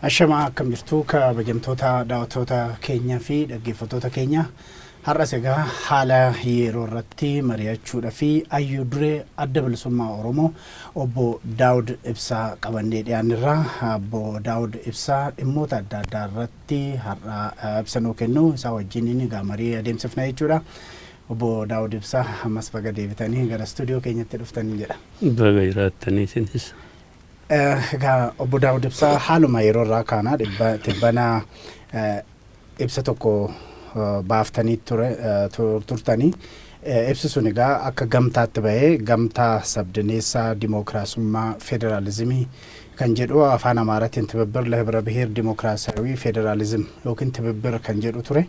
Ashamaa, akkam jirtu kabajamtoota daawwattoota keenyaa fi dhaggeeffattoota keenya? Har'as egaa haala yeroo irratti mari'achuudha fi hayyuu duree Adda Bilisummaa Oromoo Obbo Daawud Ibsaa qabannee dhiyaannirra. Obbo Daawud Ibsaa dhimmoota adda addaa irratti har'a ibsa nuu kennu, isaa wajjin egaa marii adeemsifna jechuudha. Obbo Daawud Ibsaa, ammas baga deebitanii gara istuudiyoo keenyatti dhuftanii jedha. Baga jiraattanii isinis. Egaa Obbo Daawud Ibsaa, haaluma yeroo irraa kaanaa tibbana ibsa tokko baaftanii turtanii. Ibsi sun egaa akka gamtaatti bahee, gamtaa sabdaneessaa dimookiraasummaa federaalizimii kan jedhu, afaan Amaaraatiin ትብብር ለህብረ ብሔር ዲሞክራሲያዊ ፌዴራሊዝም yookiin ትብብር kan jedhu ture.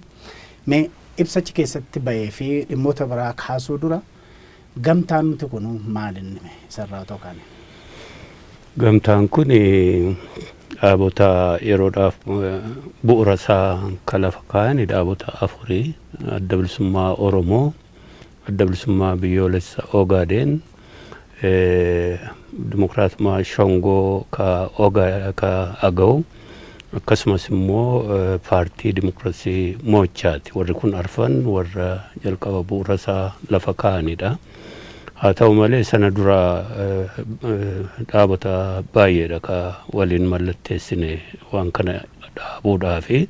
Mee ibsachi keessatti bahee fi dhimmoota biraa kaasuu dura gamtaan nuti kun maal inni isarraa tokko? Gamtaan kun dhaabota yeroodhaaf bu'uura isaa kan lafa kaa'an dhaabota afurii: Adda Bilisummaa Oromoo, Adda Bilisummaa Biyyoolessa Ogaadeen, Dimokiraatummaa Shongoo ka Agaw, akkasumas immoo Paartii Dimokiraasii Moochaati. Warri kun arfan warra jalqaba bu'uura isaa lafa kaa'anidha. Haa ta'u malee, sana dura dhaabota baay'eedha ka waliin mallatteessine waan kana dhaabuudhaafi.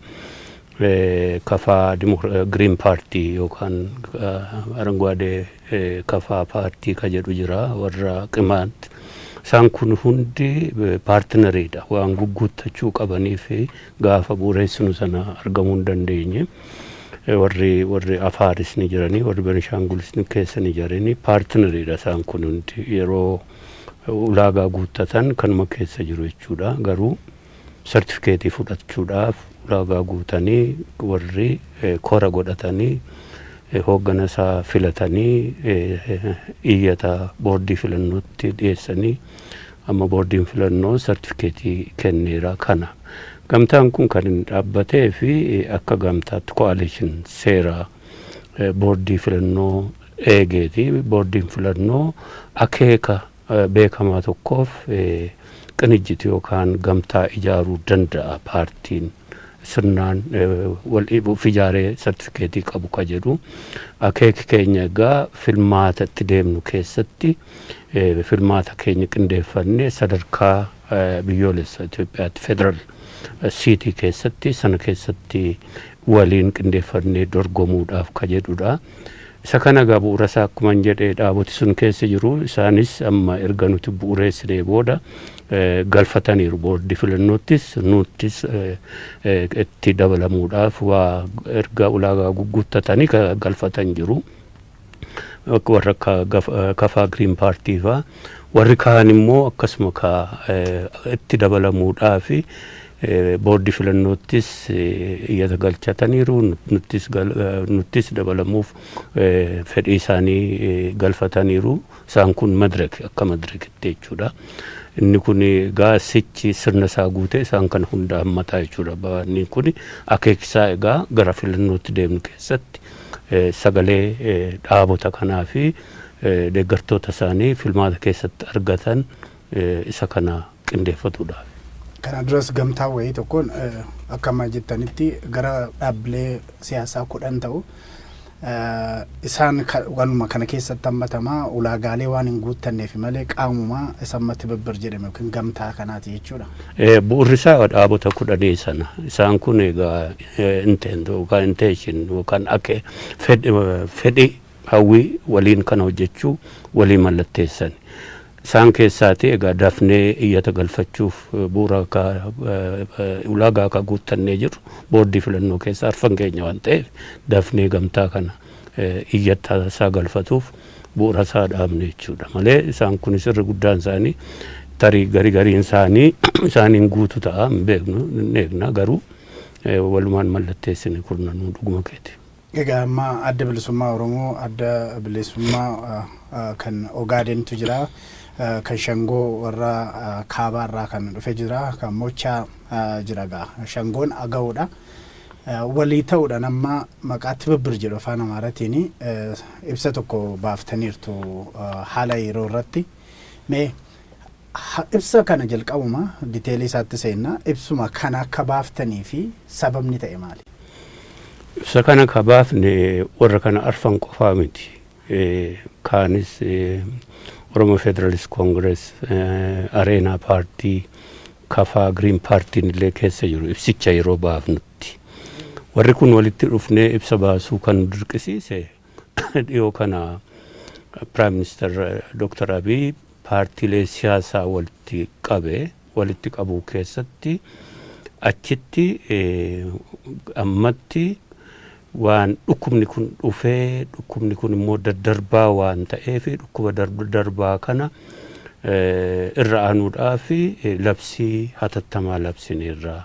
Kafaa Green Party yookaan አረንጓዴ kafaa paartii ka jedhu jira, warra Qimaant. Isaan kun hundi partneriidha, waan gugguuttachuu qabanii fi gaafa bu'uureessinu sana argamuu hin dandeenye. Warri Afaaris ni jiranii, warri Benishaangulis ni keessa ni jiranii, partneriidha. Isaan kun hundi yeroo ulaagaa guuttatan kanuma keessa jiru jechuudha. Garuu sartifikeetii fudhachuudhaaf ulaagaa guutanii, warri kora godhatanii, hooggana isaa filatanii, iyyata boordii filannootti dhiyeessanii, amma boordiin filannoo sartifikeetii kenneera kana. Gamtaan kun kan inni dhaabbatee fi akka gamtaatti coalition seera boordii filannoo eegeeti. Boordiin filannoo akeeka beekamaa tokkoof qinijjiti yookaan gamtaa ijaaruu danda'a paartiin sirnaan wal of ijaaree sartifikeetii qabu ka jedhu. Akeeki keenya egaa filmaata itti deemnu keessatti filmaata keenya qindeeffannee sadarkaa biyyoolessa Itoophiyaatti federal seatii keessatti sana keessatti waliin qindeeffannee dorgomuudhaaf ka jedhudha. Isa kana egaa bu'uura isaa akkuma hin jedhee dhaaboti sun keessa jiru. Isaanis amma erga nuti bu'uureessinee booda galfataniiru boordii filannoottis, nuttis itti dabalamuudhaaf waa erga ulaagaa guuttatanii galfatan jiru. Warra akka kafaa Green Party faa, warri kaan immoo akkasuma ka itti dabalamuudhaaf boordii filannoottis iyyata galchataniiru, nuttis dabalamuuf fedhii isaanii galfataniiru. Isaan kun Madirek, akka Madirekitti jechuudha. Inni kun egaa sichi sirna isaa guute isaan kana hunda hammataa jechuudha. Inni kun akeekisaa egaa gara filannootti deemnu keessatti sagalee dhaabota kanaa fi deeggartoota isaanii filmaata keessatti argatan isa kana qindeeffatuudhaaf. Kana duras gamtaa wayii tokkoon akka amma jettanitti gara dhaabbilee siyaasaa 10 ta'u isaan waanuma kana keessatti hammatamaa ulaagaalee waan hin guuttanneef malee qaamumaa isa amma ትብብር jedhame yookiin gamtaa kanaati jechuudha. Bu'uurri isaa dhaabota 10 sana. Isaan kun egaa intent yookaan intention yookaan akka fedhii hawwii waliin kana hojjechuu walii mallatteessan. Isaan keessaati egaa dafnee iyyata galfachuuf bu'uura ulaagaa akka guuttannee jiru boordii filannoo keessa arfan keenya waan ta'eef, dafnee gamtaa kana iyyata isaa galfatuuf bu'uura isaa dhaabne jechuudha malee, isaan kunis irra guddaan isaanii tarii garii gariin isaanii isaaniin guutu ta'a, hin beeknu, hin eegna. Garuu walumaan mallatteessine kurnanuu, dhuguma keeti. Egaa amma Adda Bilisummaa Oromoo, Adda Bilisummaa kan Ogaadentu jira, kan Shangoo warra kaabaarraa kan dhufe jira, kan Mochaa jira gaa. Shangoon Aga'uudha. Walii ta'uudhaan amma maqaa ትብብር jedhu afaan Amaaraatiin ibsa tokko baaftaniirtu haala yeroo irratti. Mee Ibsa kana jalqabuma detailii isaatti seenna. Ibsuma kana akka baaftanii fi sababni ta'e maali? Ibsa kana ka baafne warra kana arfan qofaa miti. Kaanis Oromo Federalist Congress, Areenaa Paartii, Kafaa Green Paartiin illee keessa jiru ibsicha yeroo baafnutti. Warri kun walitti dhufnee ibsa baasuu kan dirqisiise dhiyoo kana Prime Minister Dr. Abiy paartiilee siyaasaa walitti qabe. Walitti qabuu keessatti achitti ammatti waan dhukkubni kun dhufee, dhukkubni kun immoo daddarbaa waan ta'eef, dhukkuba darbaa kana irra aanuudhaaf labsii hatattamaa labsineerra.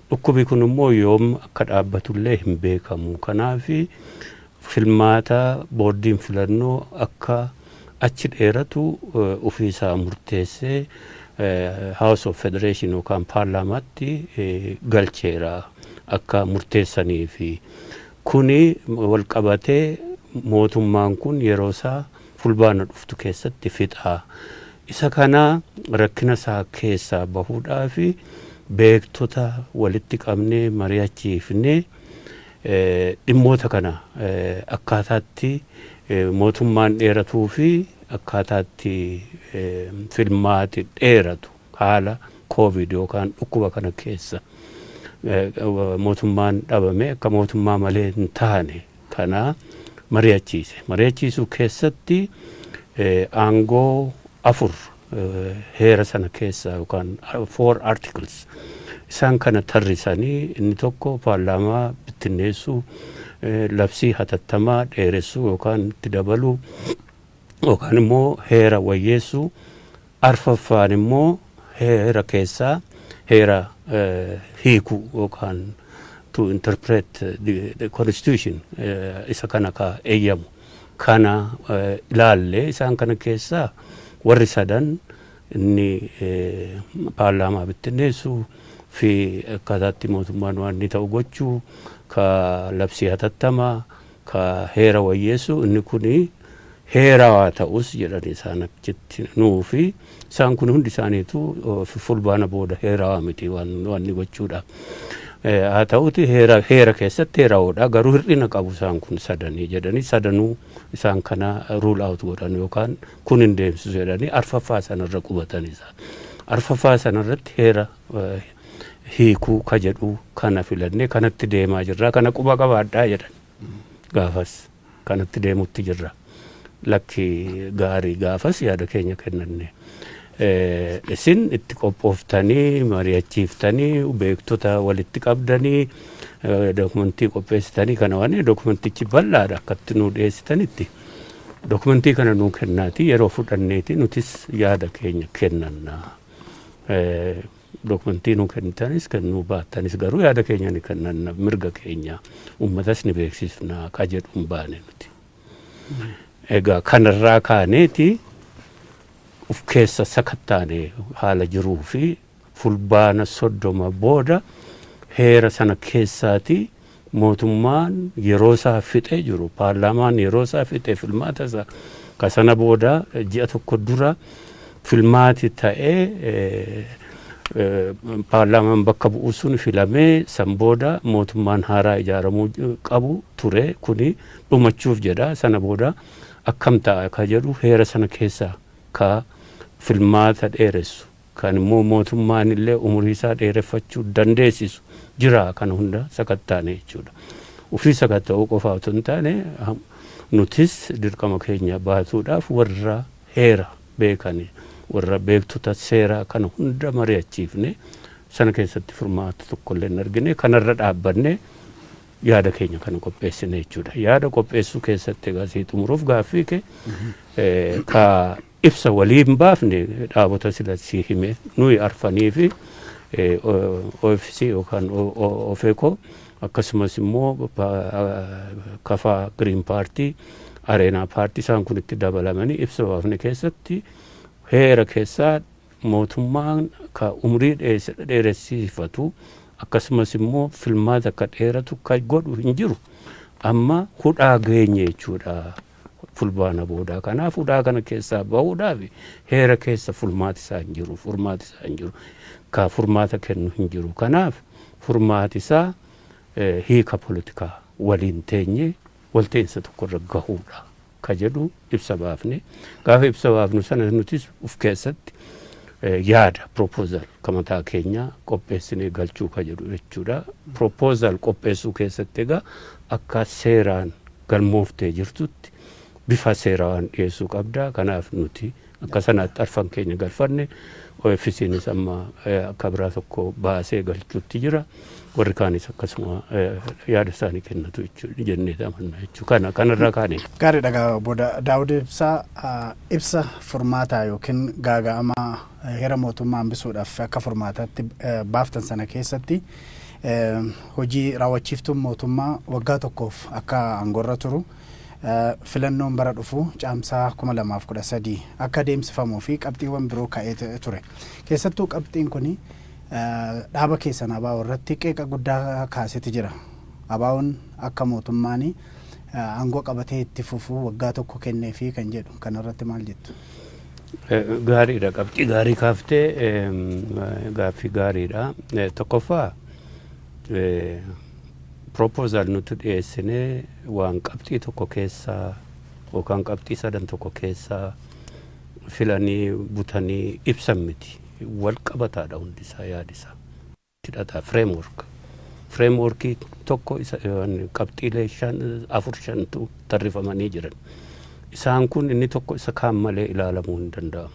Dhukkubi kun immoo yoom akka dhaabbatullee hin beekamu. Kanaaf filmaata boordiin filannoo akka achi dheeratu ofiisaa murteessee House of Federation yookaan paarlaamaatti galcheera akka murteessanii fi kuni wal qabatee mootummaan kun yeroo isaa Fulbaana dhuftu keessatti fixaa. Isa kana rakkina isaa keessaa bahuudhaaf beektota walitti qabnee mari'achiifnee dhimmoota kana akkaataatti mootummaan dheeratuu fi akkaataatti filmaati dheeratu, haala COVID yookaan dhukkuba kana keessa mootummaan dhabame akka mootummaa malee hin taane kana mari'achiise. Mari'achiisuu keessatti aangoo afur heera sana keessa yookaan four articles isaan kana tarrisanii, inni tokko paarlaamaa bittinneessuu, labsii hatattamaa dheeressuu yookaan itti dabaluu yookaan immoo heera wayyeessuu, arfaffaan immoo heera keessaa heera hiikuu yookaan to interpret the constitution, isa kana ka eeyyamu kana ilaalle. Isaan kana keessaa warri sadan, inni paarlaamaa bittinneessuu fi akkaataatti mootummaan waan inni ta'u gochuu, ka labsii hatattamaa, ka heera wayyeessuu, inni kuni heerawaa ta'us jedhan isaan achitti nuu fi isaan kun hundi isaaniitu Fulbaana booda heerawaa miti waan inni gochuudha. Haa ta'uti heera keessatti heerawoodha, garuu hir'ina qabu isaan kun sadanii jedhanii, sadanuu isaan kana rule out godhan yookaan kun hin deemsisu jedhanii arfaffaa sanarra qubatan isaan. Arfaffaa sanarratti heera hiikuu ka jedhu kana filannee kanatti deemaa jirra, kana quba qabaadhaa jedhan. Gaafas kanatti deemutti jirra. Lakki gaarii, gaafas yaada keenya kennanne. Isin itti qophooftanii mari'achiiftanii beektota walitti qabdanii dokumentii qopheessitanii kana waan dokumentichi bal'aadha akkatti nuu dhiyeessitanitti. Dokumentii kana nuu kennaati, yeroo fudhanneeti nutis yaada keenya kennanna. Dokumentii nuu kennitanis kennuu baattanis garuu yaada keenya ni kennanna, mirga keenya uummatas ni beeksifna ka jedhu hin baane nuti. Egaa kanarraa kaaneeti uf keessa sakattaane haala jiruu fi Fulbaana 30 booda heera sana keessaati mootummaan yeroo isaa fixee jiru, paarlaamaan yeroo isaa fixee filmaata isaa ka sana booda ji'a tokko dura filmaati ta'ee paarlaamaan bakka bu'u sun filamee san booda mootummaan haaraa ijaaramuu qabu ture. Kuni dhumachuuf jedha. Sana booda akkam ta'a ka jedhu heera sana keessa ka filmaata dheeressu kan immoo mootummaan illee umurii isaa dheereffachuu dandeessisu jira, kana hunda sakattaane jechuudha. Ofii sakatta'uu qofa otoo hin taane nutis dirqama keenya baasuudhaaf warra heera beekani, warra beektota seeraa kana hunda mari'achiifne. Sana keessatti furmaata tokkollee hin argine. Kanarra dhaabbanne yaada keenya kana qopheessine jechuudha. Yaada qopheessuu keessatti egaa sii xumuruuf gaaffii kee, ka ibsa waliin baafne dhaabota sila sii hime nuyi arfanii fi OFC yookaan OFECO, akkasumas immoo Kafaa Green Party, Areenaa Paartii, isaan kun itti dabalamanii ibsa baafne keessatti heera keessaa mootummaan ka umrii dheeressiifatu akkasumas immoo filmaata akka dheeratu ka godhu hin jiru. Amma hudhaa geenye jechuudha. Fulbaana boodaa. Kanaaf hudhaa kana keessaa bahuudhaaf heera keessa furmaati isaa hin jiru, furmaati isaa hin jiru, ka furmaata kennu hin jiru. Kanaaf furmaati isaa hiika poolitikaa waliin teenye walta'iinsa tokkorra gahuudha ka jedhu ibsa baafne. Gaafa ibsa baafnu sana nutis uf keessatti yaada proposal ka mataa keenya qopheessinee galchuu ka jedhu jechuudha. Proposal qopheessuu keessatti egaa akka seeraan galmooftee jirtutti bifa seeraan dhiyeessuu qabda. Kanaaf nuti akka sanaatti arfan keenya galfanne. OFCnis amma akka biraa tokko baasee galchuutti jira. Warri kaanis akkasuma yaada isaanii kennatu jennee amanna jechuudha. Kana kanarraa kaane. Gaariidha gaa, obbo Daawud Ibsaa, ibsa furmaataa yookiin gaaga'ama heera mootummaa hambisuudhaaf akka furmaataatti baaftan sana keessatti hojii raawwachiiftuun mootummaa waggaa tokkoof akka aangoorra turu, filannoon bara dhufu Caamsaa 2013 akka adeemsifamuu fi qabxiiwwan biroo ka'ee ture. Keessattuu qabxiin kun dhaaba keessan ABO irratti qeeqa guddaa kaaseeti jira. ABO'n akka mootummaan aangoo qabatee itti fufuu waggaa tokko kenneefi kan jedhu kanarratti maal jettu? Gaariidha, qabxii gaarii kaaftee, gaaffii gaariidha. Tokkoffaa, proposal nuti dhiyeessinee waan qabxii tokko keessaa yookaan qabxii sadan tokko keessaa filanii butanii ibsan miti. Wal qabataadha hundisaa yaadisaa. Hidhata framework. Frameworkii tokko isa qabxiilee shan, afur, shantu tarrifamanii jiran. Isaan kun inni tokko isa kaan malee ilaalamuu hin danda'amu.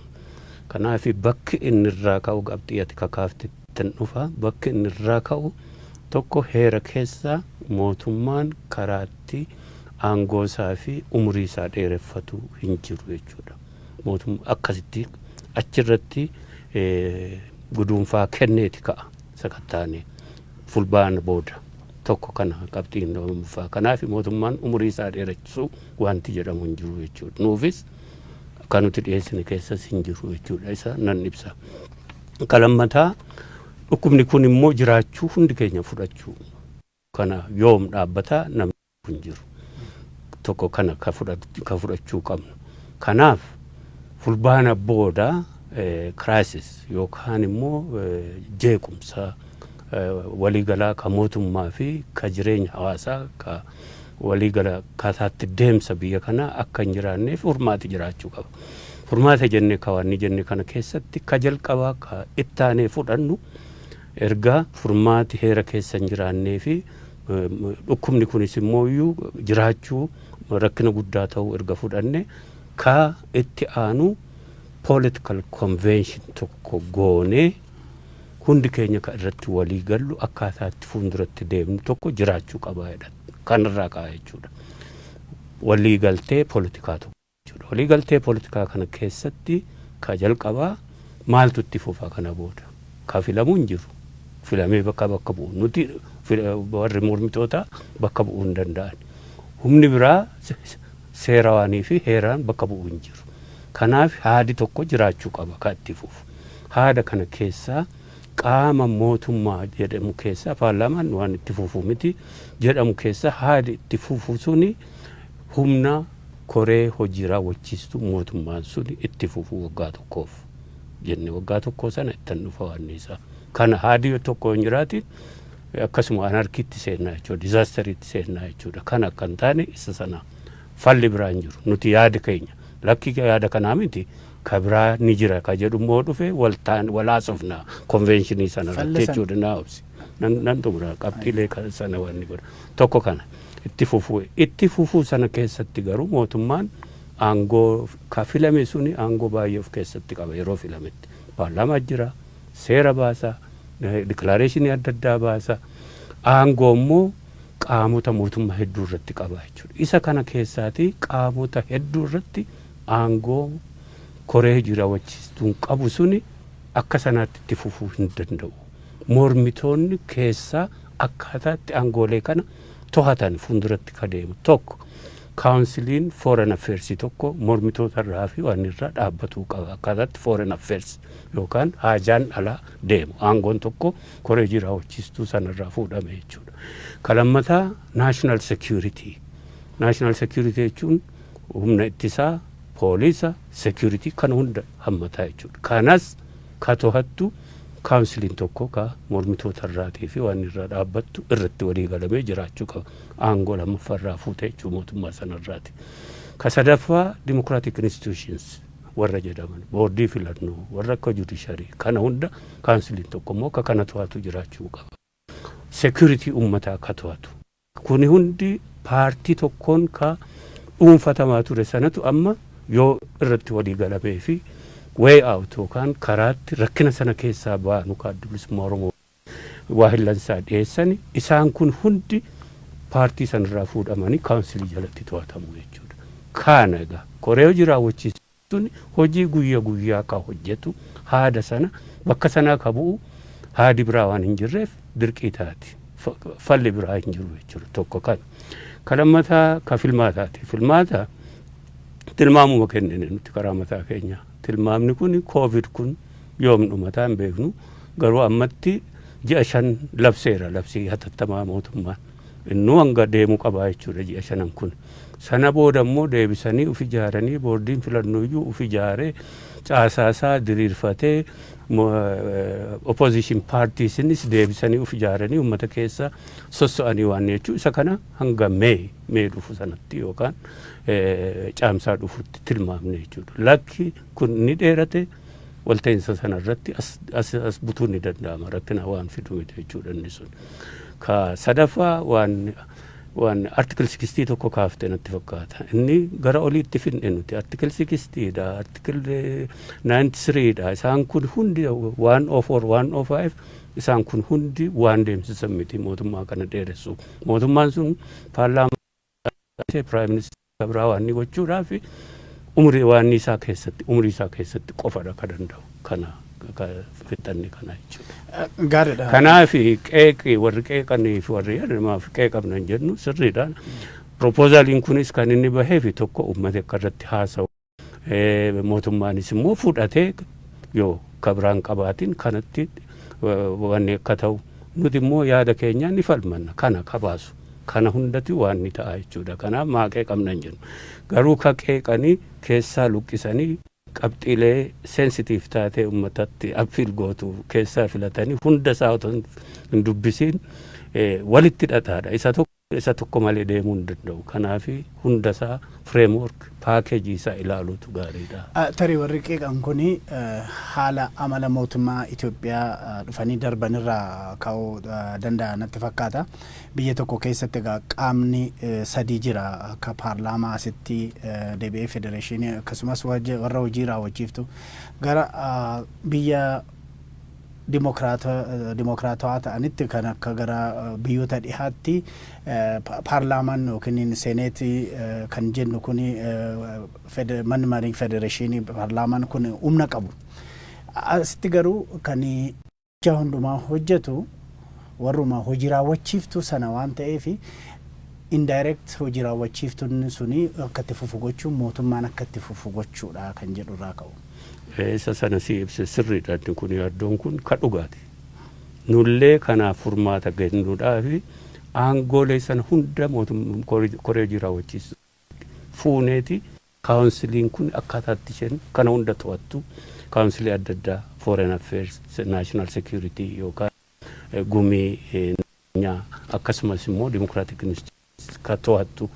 Kanaaf bakki inni irraa ka'u, qabxii ati kakaafte dhufa, bakki inni irraa ka'u tokko heera keessa mootummaan karaatti aangoo isaa fi umurii isaa dheereffatu hin jiru jechuudha. Mootummaa akkasitti achirratti guduunfaa kenneeti ka'a sakattaanee fulbaana booda tokko kana qabxiin lammaffaa. Kanaaf mootummaan umurii isaa dheeressuu wanti jedhamu hin jiru jechuudha. Nuufis akka nuti dhiyeessine keessas hin jiru jechuudha. Isa nan ibsa. Kalammataa, dhukkubni kun immoo jiraachuu hundi keenya fudhachuu. Kana yoom dhaabbataa namni kun jiru. Tokko kana ka fudhachuu qabnu. Kanaaf fulbaana booda crisis yookaan immoo jeequmsa waliigalaa ka mootummaa fi ka jireenya hawaasaa ka waliigala akkaataatti deemsa biyya kanaa akka hin jiraanneef furmaati jiraachuu qaba. Furmaata jennee kawaanni jenne kana keessatti ka jalqabaa ka ittaanee fudhannu, erga furmaati heera keessa hin jiraannee fi dhukkubni kunis immoo iyyuu jiraachuu rakkina guddaa ta'uu erga fudhanne, ka itti aanu political convention tokko goonee hundi keenya ka irratti walii gallu, akkaataa itti fuulduratti deemnu tokko jiraachuu qaba jedha. Kanarraa ka'a jechuudha. Walii galtee poolitikaa tokko jechuudha. Walii galtee poolitikaa kana keessatti ka jalqabaa maaltu itti fufa kana booda? Ka filamuu hin jiru. Filamee bakka bu'u. Nuti warri mormitoota bakka bu'uu hin danda'an. Humni biraa seerawaanii fi heeraan bakka bu'uu hin jiru. Kanaaf haadi tokko jiraachuu qaba ka itti fufu. Haada kana keessaa qaama mootummaa jedhamu keessaa, paarlaamaan waan itti fufu miti jedhamu keessaa, haadi itti fufu suni humna koree hojii raawwachiistu mootummaan suni itti fufu waggaa tokkoof jenne. Waggaa tokkoo sana ittan dhufa waan isaa. Kana haadi tokko hin jiraatin akkasuma anarchytti seennaa jechuudha, disasteriitti seennaa jechuudha. Kana akka hin taane isa sana falli biraa hin jiru. Nuti yaada keenya lakki yaada kanaa miti, ka biraa ni jira ka jedhu immoo dhufe waltaan walaasofna conventionii sana irratti jechuudha. Naa obsi, nan xumura qabxiilee sana. Wanni godha tokko kana itti fufuu. Itti fufuu sana keessatti garuu mootummaan aangoo ka filame suni aangoo baay'ee of keessatti qaba. Yeroo filametti paarlaamaa jira, seera baasa, declarationii adda addaa baasa, aangoo immoo qaamota mootummaa hedduu irratti qaba jechuudha. Isa kana keessaati qaamota hedduu irratti aangoo koree hojii raawwachiistuun qabu suni akka sanaatti itti fufuu hin danda'u. Mormitoonni keessaa akkaataatti aangoolee kana to'atan fuulduratti ka deemu tokko, counciliin foreign affairs tokko mormitoota irraa fi waan irraa dhaabbatuu qaba. Akkaataatti foreign affairs yookaan haajaan alaa deemu aangoon tokko koree hojii raawwachiistuu sanarraa fuudhame jechuudha. Ka lammataa, national security. National security jechuun Humna ittisaa, poolisa, security kana hunda hammataa jechuudha. Kanas ka to'attu counciliin tokko ka mormitoota irraatii fi waan irra dhaabbattu irratti walii galamee jiraachuu qaba. Aangoo lammaffaa irraa fuute jechuu mootummaa sanarraati. Ka sadaffaa, democratic institutions warra jedhaman, boordii filannoo, warra akka judiciary kana hunda counciliin tokko immoo ka kana to'atu jiraachuu qaba. Security uummataa ka to'atu. Kuni hundi paartii tokkoon ka dhuunfatamaa ture sanatu amma yoo irratti walii galamee fi way out yookaan karaatti rakkina sana keessaa baanu ka Adda Bilisummaa Oromoo waa hillansaa dhiyeessani, isaan kun hundi paartii sanarraa fuudhamanii councilii jalatti to'atamu jechuudha. Kana egaa koree hojii raawwachiisuun hojii guyyaa guyyaa ka hojjetu, haada sana bakka sanaa ka bu'u haadi biraa waan hin jirreef dirqii taati. Falli biraa hin jiru jechuudha, tokko kana. Ka lammataa ka filmaataati. Filmaata tilmaamuma kennine nuti karaa mataa keenya. Tilmaamni kun COVID kun yoom dhumataa hin beeknu, garuu ammatti ji'a 5 labseera labsii hatattamaa mootummaan. Innuu hanga deemuu qabaa jechuudha ji'a 5n kun. Sana booda immoo deebisanii uf ijaaranii, boordiin filannoo iyyuu uf ijaaree, caasaasaa diriirfatee, opposition partiesinis deebisanii uf ijaaranii uummata keessa sosso'anii waan jechuu, isa kana hanga May dhufu sanatti yookaan caamsaa dhufutti tilmaamne jechuudha. Lakki kun ni dheerate, walta'iinsa sana irratti as butuun ni danda'ama, rakkina waan fidu miti jechuudha inni sun. Ka sadaffaa waan article 60 tokko kaafte natti fakkaata. Inni gara oliitti finne nuti article 60 dha, article 93 dha. Isaan kun hundi 104, 105, isaan kun hundi waan deemsisan miti mootummaa kana dheeressu. Mootummaan sun paarlaamaa, prime minister biraa waan inni gochuudhaaf umurii isaa keessatti qofadha ka danda'u, kana fixanne kana jechuudha. Gaariidha. Kanaaf qeeqi warri qeeqanii fi warri namaaf qeeqamna hin jennu, sirriidha. Proposaliin kunis kan inni bahee fi tokko uummati akka irratti haasa'u, mootummaanis immoo fudhatee yoo kabiraan qabaatiin kanatti wanni akka ta'u, nuti immoo yaada keenyaa ni falmanna, kana kabaasu kana hundatti waan ni ta'a jechuudha. Kanaaf maa qeeqamna hin jennu. Garuu ka qeeqanii keessaa luqqisanii qabxiilee sensitiif taatee uummatatti appeal gootu keessaa filatanii hunda isaa otoo hin dubbisiin walitti hidhataadha. Isa tokko isa tokko malee deemuu hin danda'u. Kanaaf hunda isaa framework packageii isaa ilaaluutu gaariidha. Tarii warri qeeqan kuni haala amala mootummaa Itoophiyaa dhufanii darbanirraa ka'uu danda'a natti fakkaata. Biyya tokko keessatti egaa qaamni sadii jira, akka paarlaamaa, asitti deebi'ee federeeshinii, akkasumas warra hojii raawwachiiftu. Gara biyya dimokiraatawaa ta'anitti, kan akka gara biyyoota dhihaatti, paarlaamaan yookiin seeneetii kan jennu kuni, manni marii federeeshinii, paarlaamaan kun humna qabu. Asitti garuu kan hundumaa hojjetu warruma hojii raawwachiiftuu sana waan ta'eef, indirect hojii raawwachiiftuun suni akka itti fufu gochuun mootummaan akka itti fufu gochuudha kan jedhu irraa ka'u. Isa sana si ibse sirriidha, inni kun yaaddoon kun ka dhugaati. Nullee kanaaf furmaata kennuudhaaf aangoolee sana hunda mootummaa koree hojii raawwachiisu fuuneeti, counciliin kun akkaataatti isheen kana hunda to'attu, councilii adda addaa, foreign affairs, national security yookaan gumii akkasumas immoo democratic institutions ka to'attu.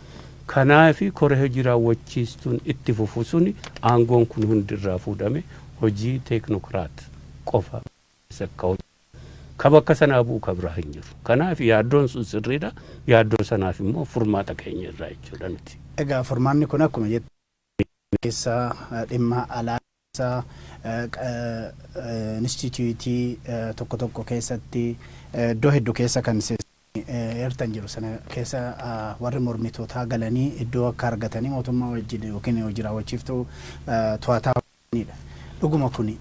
Kanaafi koree hojii raawwachiistuun itti fufu suni aangoon kun hundi irraa fuudhame hojii technocrat qofa akka ka bakka sanaa bu'u ka biraa hin jiru. Kanaaf yaaddoon sun sirriidha. Yaaddoo sanaaf immoo furmaata keenya irraa jechuudha nuti. Egaa furmaanni kun akkuma jettu keessa dhimma alaa keessa, instituutii tokko tokko keessatti, iddoo hedduu keessa kan eertan jiru sana keessa warri mormitootaa galanii iddoo akka argatanii mootummaa wajjin yookiin hojii raawwachiiftuu to'ataa. Dhuguma kun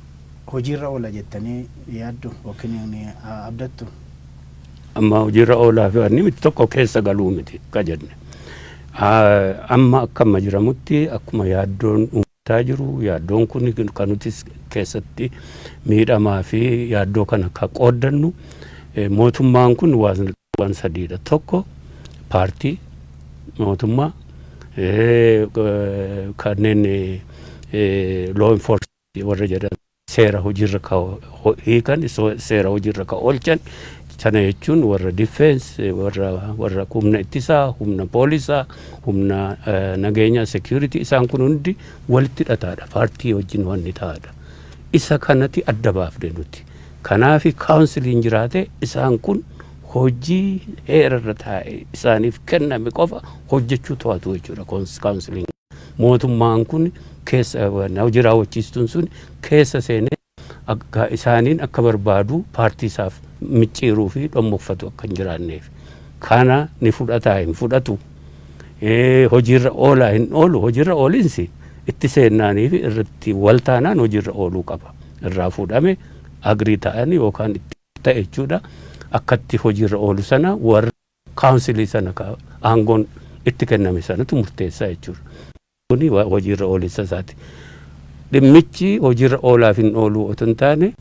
hojiirra oola jettanii yaaddu yookiin abdattu? Amma hojiirra oolaa fi wanni miti, tokko keessa galuu miti ka jenne. Amma akka amma jiramutti, akkuma yaaddoon uummataa jiru, yaaddoon kun kan nuti keessatti miidhamaa fi yaaddoo kana ka qooddannu, mootummaan kun waan sadiidha. Tokko paartii mootummaa, Kanneen law enforcement warra jedhan, seera hojiirra ka hiikan, seera hojiirra ka oolchan sana jechuun warra defense, warra humna ittisaa, humna poolisaa, humna nageenya, security, isaan kun hundi walitti hidhataadha, paartii wajjin wanni ta'aadha. Isa kanatti adda baafne nuti. Kanaafi counciliin jiraate isaan kun hojii heerarra taa'e isaaniif kenname qofa hojjechuu to'atu jechuudha counciliin. Mootummaan kun keessa, hojii raawwachiistuun sun keessa seenee akka isaaniin akka barbaadu paartii isaaf micciiruu fi dhommoffatu akka hin jiraanneef. Kana ni fudhataa hin fudhatu? Hojiirra oolaa hin oolu? Hojiirra oolinsi itti seennaanii fi irratti wal taanaan hojiirra ooluu qaba. Irraa fuudhame agree ta'anii yookaan itti ta'e jechuudha. Akkatti hojiirra oolu sana warra councilii sana aangoon itti kenname sanatu murteessaa jechuudha. Kuni hojiirra oolinsa isaati. Dhimmichi hojiirra oolaaf hin ooluu otoo hin taane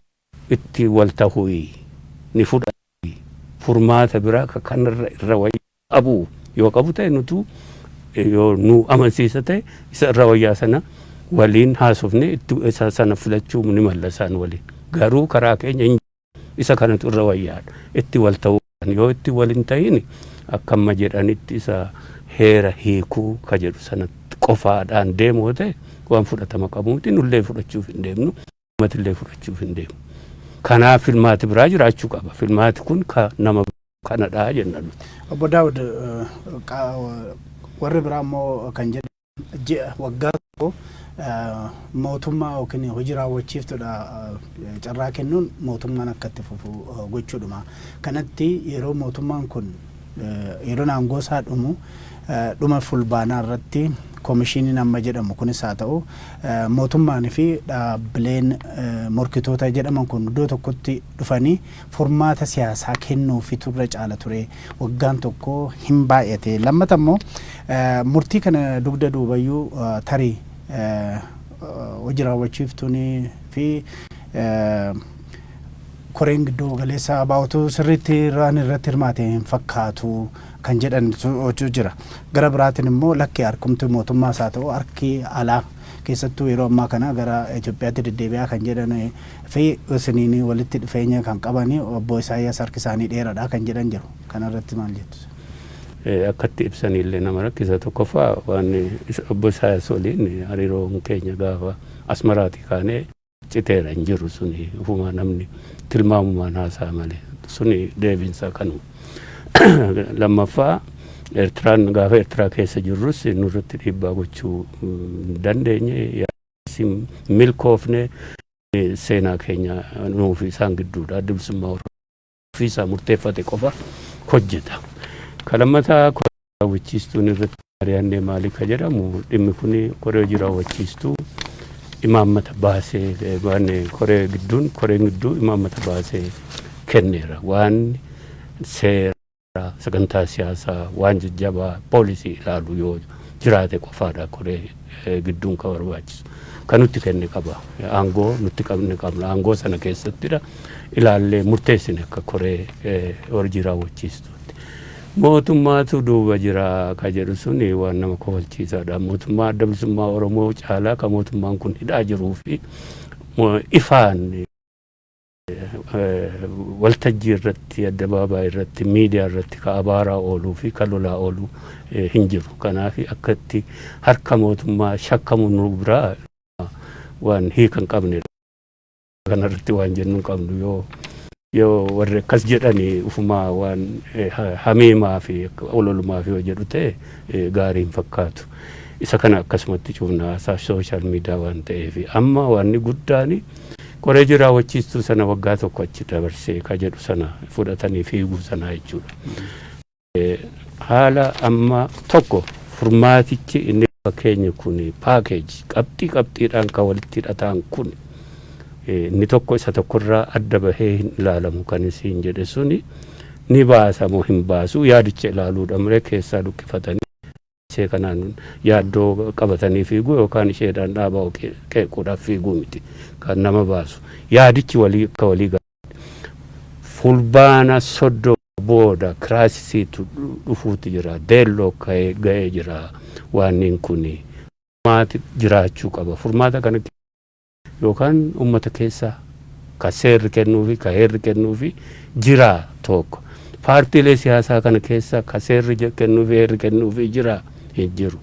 itti wal ta'uu ni fudhatu. Furmaata biraa ka kanarra irra wayyaa qabu yoo qabu ta'e, nutu yoo nu amansiisa ta'e, isa irra wayyaa sana waliin haasofne itti isa sana filachuu ni malla isaan waliin. Garuu karaa keenya hin isa kanatu irra wayyaadha. Itti wal ta'uu yoo itti wal hin ta'in, akka amma jedhanitti isa heera hiikuu ka jedhu sanatti qofaadhaan deemu yoo ta'e, waan fudhatama qabu miti. Nullee fudhachuuf hin deemnu, uummatillee fudhachuuf hin deemu. Kanaaf filmaati biraa jiraachuu qaba. Filmaati kun ka nama kanadha jenna nuti. Obbo Daawud, warri biraa immoo kan jedhan ji'a waggaa tokko mootummaa yookiin hojii raawwachiiftuudha carraa kennuun mootummaan akka itti fufu gochuudhuma. Kanatti yeroo mootummaan kun yeroo aangoo isaa dhumu, dhuma Fulbaanaa irratti, koomishiniin amma jedhamu kunis haa ta'u, mootummaan fi dhaabbileen morkitoota jedhaman kun iddoo tokkotti dhufanii furmaata siyaasaa kennuufitu irra caala ture, waggaan tokko hin baay'ate. Lammata immoo murtii kana dugda duubayyuu tarii hojii raawwachiiftuun fi koreen gidduu galeessa abaa'otu sirriitti irraan irratti hirmaate hin fakkaatu kan jedhan jira. Gara biraatiin immoo lakki, harkumti mootummaas haa ta'u harki alaa keessattuu yeroo ammaa kana gara Itoophiyaatti deddeebi'aa kan jedhan fi isiniin walitti dhufeenya kan qaban obbo Isaayyaas harki isaanii dheeraadha kan jedhan jiru. Kana irratti maal jettu? Akkatti ibsaniillee nama rakkisa. Tokkoffaa, waan obbo Isaayyaas waliin hariiroon keenya gaafa Asmaraatii kaanee citeera, hin jiru. Suni ofumaa namni tilmaamumaan haasaa malee, suni deebiinsaa kanuma. Lammaffaa, Eertiraan gaafa Eertiraa keessa jirrus nurratti dhiibbaa gochuu hin dandeenye, milkoofne. Seenaa keenya nuufi isaan gidduudha. Adda Bilisummaa Oromoo ofiisaa murteeffate qofa hojjeta. Ka lammataa, raawwachiistuun irratti mari'annee maali ka jedhamu, dhimmi kun koree hojii raawwachiistuu imaammata baasee, waan koree gidduun, koreen gidduu imaammata baasee kenneera. Waan seera sagantaa siyaasaa, waan jajjabaa poolisii ilaalu yoo jiraate qofaadha koree gidduun ka barbaachisu. Kan nutti kenne qaba. Aangoo nutti qabne qabna. Aangoo sana keessattidha ilaallee murteessine akka koree hojii raawwachiistuutti. Mootummaatu duuba jira ka jedhu suni waan nama kofalchiisaadha. Mootummaa Adda Bilisummaa Oromoo caalaa ka mootummaan kun hidhaa jiruu fi ifaan waltajjii irratti, addabaabaayii irratti, miidiyaa irratti ka abaaraa ooluu fi ka lolaa ooluu hin jiru. Kanaaf akkatti harka mootummaa shakkamu nu biraa waan hiika hin qabnedha. Kanarratti waan jennu hin qabnu. Yoo warri akkas jedhanii ufumaa waan hamiimaa fi ololumaa fi yoo jedhu ta'e gaarii hin fakkaatu. Isa kana akkasumatti cufna, social media waan ta'eef. Amma wanni guddaan koree hojii raawwachiistuu sana waggaa tokko achi dabarsee ka jedhu sana fudhatanii fiiguu sana jechuudha. Haala amma tokko furmaatichi inni fakkeenya kun package qabxii qabxiidhaan kan walitti hidhataan kun inni tokko isa tokkorraa adda bahee hin ilaalamu. Kan isiin jedhe suni ni baasa moo hin baasu yaadicha ilaaluudha malee, keessaa luqqifatanii ishee kanaan yaaddoo qabatanii fiiguu yookaan isheedhaan dhaabaa qeequudhaaf fiiguu miti kan nama baasu. Yaadichi walii akka walii Fulbaana 30 booda crisisiitu dhufuutu jira. Deelloo ka'ee ga'ee jira. Waannin kun furmaati jiraachuu qaba. Furmaata kana yookaan uummata keessaa ka seerri kennuufi ka heerri kennuufi jira tokko. Paartiilee siyaasaa kana keessa ka seerri kennuufi heerri kennuufi jira, hin jiru.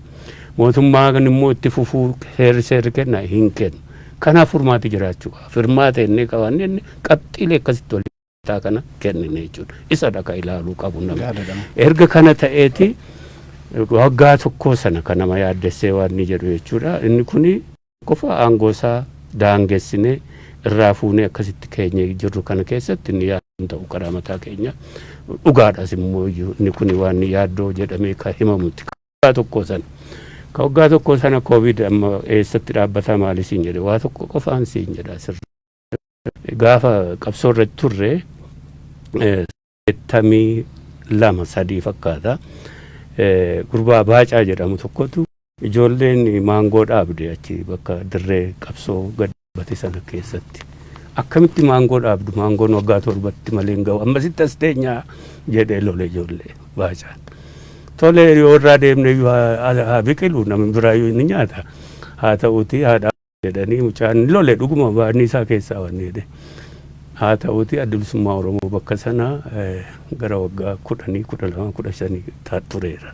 Mootummaan immoo itti fufuu seerri kenna, hin kennu. Kanaaf furmaati jiraachuu qaba. Furmaata inni qabanne inni qabxiilee akkasitti walitti kana kennine jechuudha. Isadha ka ilaaluu qabu namni. Erga kana ta'eeti waggaa tokkoo sana kan nama yaaddessee waan inni jedhu jechuudha. Inni kuni qofa aangoo isaa daangessinee irraa fuunee akkasitti keenya jirru kana keessatti inni yaaddoo ta'u karaa mataa keenya dhugaadhas immoo inni kuni waan yaaddoo jedhamee kan himamutti. Waggaa tokkoo sana. Ka waggaa tokkoo sana Covid amma eessatti dhaabbataa maali siin jedhe, waa tokko qofaan siin jedha sirri. Gaafa qabsoo irratti turre 82 3 fakkaata. Gurbaa Baacaa jedhamu tokkotu ijoolleen maangoo dhaabde achi bakka dirree qabsoo gad dhaabbate sana keessatti. "Akkamitti maangoo dhaabdu? Maangoon waggaa 7tti malee hin ga'u. Ammasitti as teenyaa?" jedhee lole ijoollee Baacaan. Tole, yoo irraa deemne iyyuu haa biqilu, namni biraayyuu ni nyaata. Haa ta'uuti haadha jedhanii mucaan lole, dhuguma baadni isaa keessaa wanni jedhe. Haa ta'uuti Adda Bilisummaa Oromoo bakka sana gara waggaa 10, 12, 15 tureera.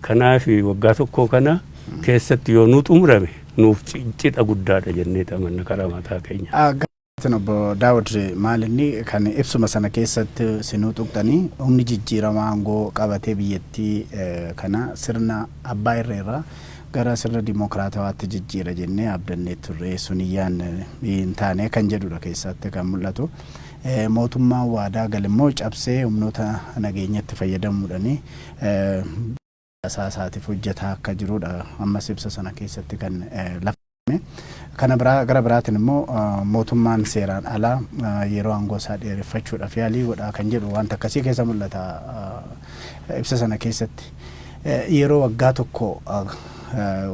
Kanaaf waggaa tokko kana keessatti yoo nu xumurame nuuf cidha guddaadha jennee amanna karaa mataa keenya. Obbo Daawud, maal inni kan ibsuma sana keessatti sinuu tuqxanii, humni jijjiirama aangoo qabatee biyyattii kana sirna abbaa irreerraa gara sirna dimokiraatawaatti jijjiira jennee abdannee turre, suniyyaan hin taane kan jedhudha keessatti kan mul'atu. Mootummaan waadaa galimmoo cabsee humnoota nageenyatti fayyadamuudhaan isaatiif hojjetaa akka jirudha ammas ibsa sana keessatti kan lafa. Kana biraa gara biraatiin immoo mootummaan seeraan alaa yeroo aangoo isaa dheereffachuudhaaf yaalii godhaa kan jedhu wanta akkasii keessa mul'ata ibsa sana keessatti. Yeroo waggaa tokko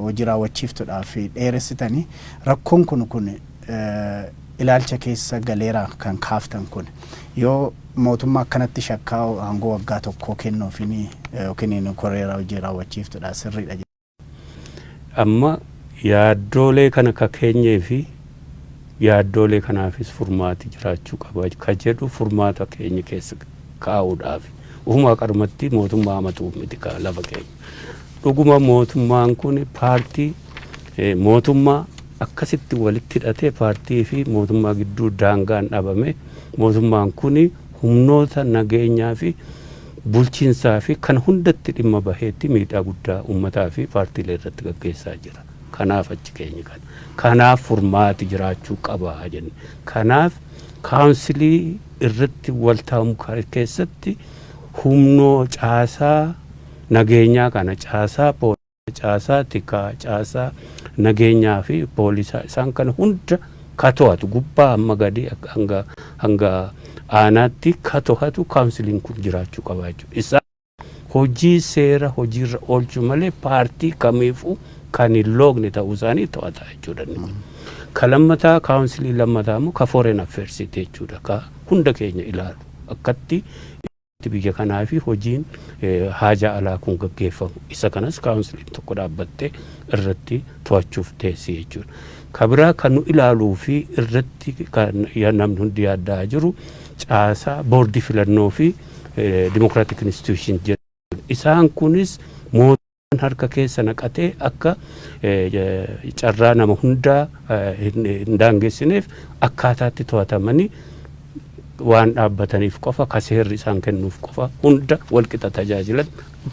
hojii raawwachiiftuudhaaf dheeressitanii rakkoon kun ilaalcha keessa galeera kan kaaftan kun, yoo mootummaa akkanatti shakkaa aangoo waggaa tokkoo kennuufin yookiin koreera hojii raawwachiiftuudha sirriidha? Amma yaaddoolee kana ka keenyee fi yaaddoolee kanaafis furmaati jiraachuu qaba ka jedhu furmaata keenya keessa kaa'uudhaaf ufumaa qarmatti mootummaa hamatuuf miti ka lafa keenya. Dhuguma mootummaan kun paartii mootummaa akkasitti walitti hidhatee paartii fi mootummaa gidduu daangaan dhabame, mootummaan kun humnoota nageenyaa fi bulchiinsaa fi kan hundatti dhimma baheetti miidhaa guddaa uummataa fi paartiilee irratti gaggeessaa jira. Kanaaf achi keenya kana. Kanaaf furmaati jiraachuu qaba jenne. Kanaaf councilii irratti walta'amu keessatti humnoo caasaa nageenyaa kana, caasaa caasaa tikaa, caasaa nageenyaa fi poolisaa, isaan kana hunda ka to'atu gubbaa hamma gadi hanga aanaatti ka to'atu counciliin kun jiraachuu qaba jechuudha. Isaan hojii seera hojiirra oolchuu malee paartii kamiifuu kan hin loogne ta'uu isaanii to'ata jechuudha inni kun. Ka lammataa, councilii lammataa immoo ka foreign affairs jechuudha, ka hunda keenya ilaalu, akkatti biyya kanaa fi hojiin haajaa alaa kun gaggeeffamu. Isa kanas counciliin tokko dhaabbattee irratti to'achuuf teessi jechuudha. Ka biraa kan nu ilaaluu fi irratti kan namni hundi yaaddaa jiru caasaa boordii filannoo fi democratic institution jedhu. Isaan kunis mootummaan harka keessa naqatee akka carraa nama hundaa hin daangessineef akkaataatti to'atamanii waan dhaabbataniif qofa, ka seerri isaan kennuuf qofa hunda walqixa tajaajilan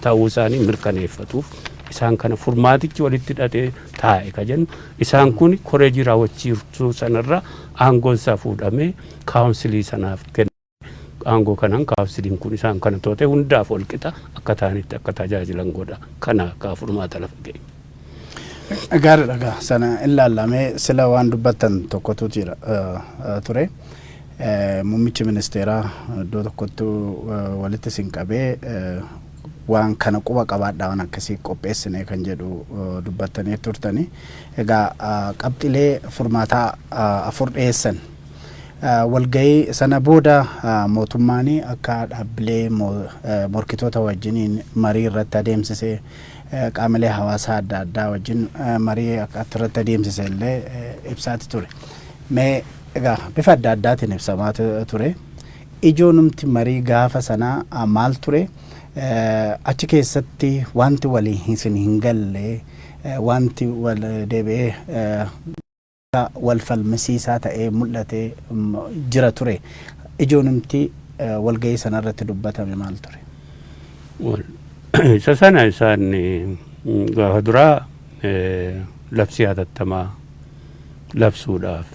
ta'uu isaanii mirkaneeffatuuf isaan kana furmaatichi walitti hidhatee taa'e ka jennu. Isaan kun koreejii raawwachiistuu sanarra aangoon isaa fuudhamee councilii sanaaf kenna. Aangoo kanaan counciliin kun isaan kana to'atee hundaaf walqixa akka ta'anitti akka tajaajilan godha. Kana akka furmaata lafa keenya. Gaariidha gaa, sana ilaallamee sila waan dubbattan tokkotu jira ture. Muummichi ministeeraa iddoo tokkotti walitti isin qabee waan kana quba qabaadhaa, waan akkasii qopheessine kan jedhu dubbattanii turtani. Egaa qabxilee furmaataa afur dhiyeessan. Walgahii sana booda mootummaan akka dhaabbilee morkitoota wajjiniin marii irratti adeemsisee Qaamolee hawaasaa adda addaa wajjin marii akka irratti adeemsise illee ibsaati ture. Mee egaa bifa adda addaatiin ibsamaa ture. Ijoonumti marii gaafa sanaa maal ture? Achi keessatti wanti walii isin hin galle, wanti wal deebi'ee wal falmisiisaa ta'ee mul'ate jira ture. Ijoonumti walgahii sanarratti dubbatame maal ture? Isa sana isaan gaafa duraa labsii hatattamaa labsuudhaaf,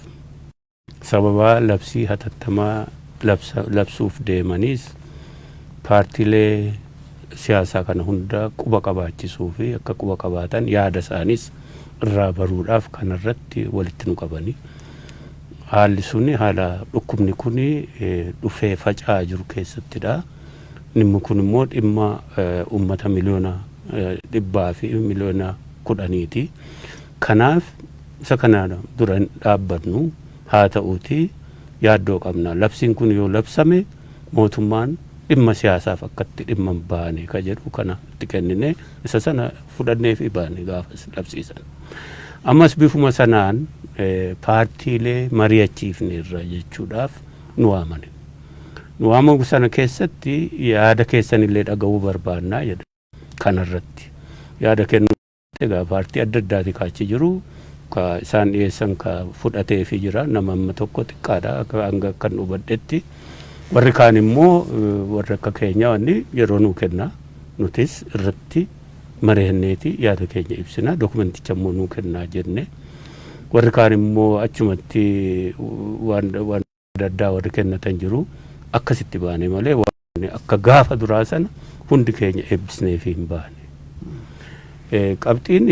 sababa labsii hatattamaa labsuuf deemaniis paartiilee siyaasaa kana hunda quba qabaachisuu fi akka quba qabaatan yaada isaanis irraa baruudhaaf kanarratti walitti nu qabanii. Haalli suni haala dhukkubni kuni dhufee faca'aa jiru keessattidha. Dhimmi kun immoo dhimma uummata miliyoona 110fi miliyoona 10ti. Kanaaf isa kana dura hin dhaabbannu, haa ta'uuti yaaddoo qabna. Labsiin kun yoo labsame mootummaan dhimma siyaasaaf akkatti dhimma hin baane ka jedhu kana itti kennine, isa sana fudhannee fi baane gaafas labsiisan. Ammas bifuma sanaan paartiilee mari'achiifneerra jechuudhaaf nu waamane. Nu waamamu sana keessatti yaada keessanillee dhaga'uu barbaannaa jedha. Kanarratti yaada kennuu egaa paartii adda addaati kaachi jiru, ka isaan dhiyeessan ka fudhateefi jira, nama amma tokko xiqqaadha akka hanga kan hubadhetti. Warri kaan immoo warri akka keenya wanni yeroo nuu kenna, nutis irratti mari'anneeti yaada keenya ibsina, dokumenticha immoo nuu kennaa jenne. Warri kaan immoo achumatti waan adda addaa warri kennatan jiru. Akkasitti baane malee waan akka gaafa duraa sana hundi keenya eebbisneefi hin baane. Qabxiin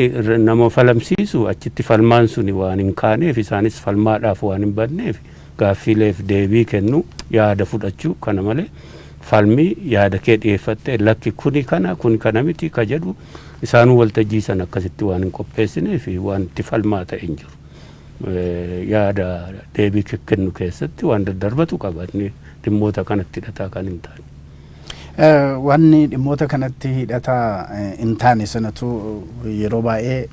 nama falamsiisu achitti falmaan suni waan hin kaaneef, isaanis falmaadhaaf waan hin banneef, gaaffiileef deebii kennu, yaada fudhachuu kana malee falmii yaada kee dhiyeeffattee lakki kuni kana, kuni kana miti ka jedhu isaanuu waltajjii sana akkasitti waan hin qopheessineef waan itti falmaa ta'e hin jiru. Yaada deebii kennu keessatti waan daddarbatu qaba, inni dhimmoota kanatti hidhataa kan hin taane. Wanni dhimmoota kanatti hidhataa hin taane sanatu yeroo baay'ee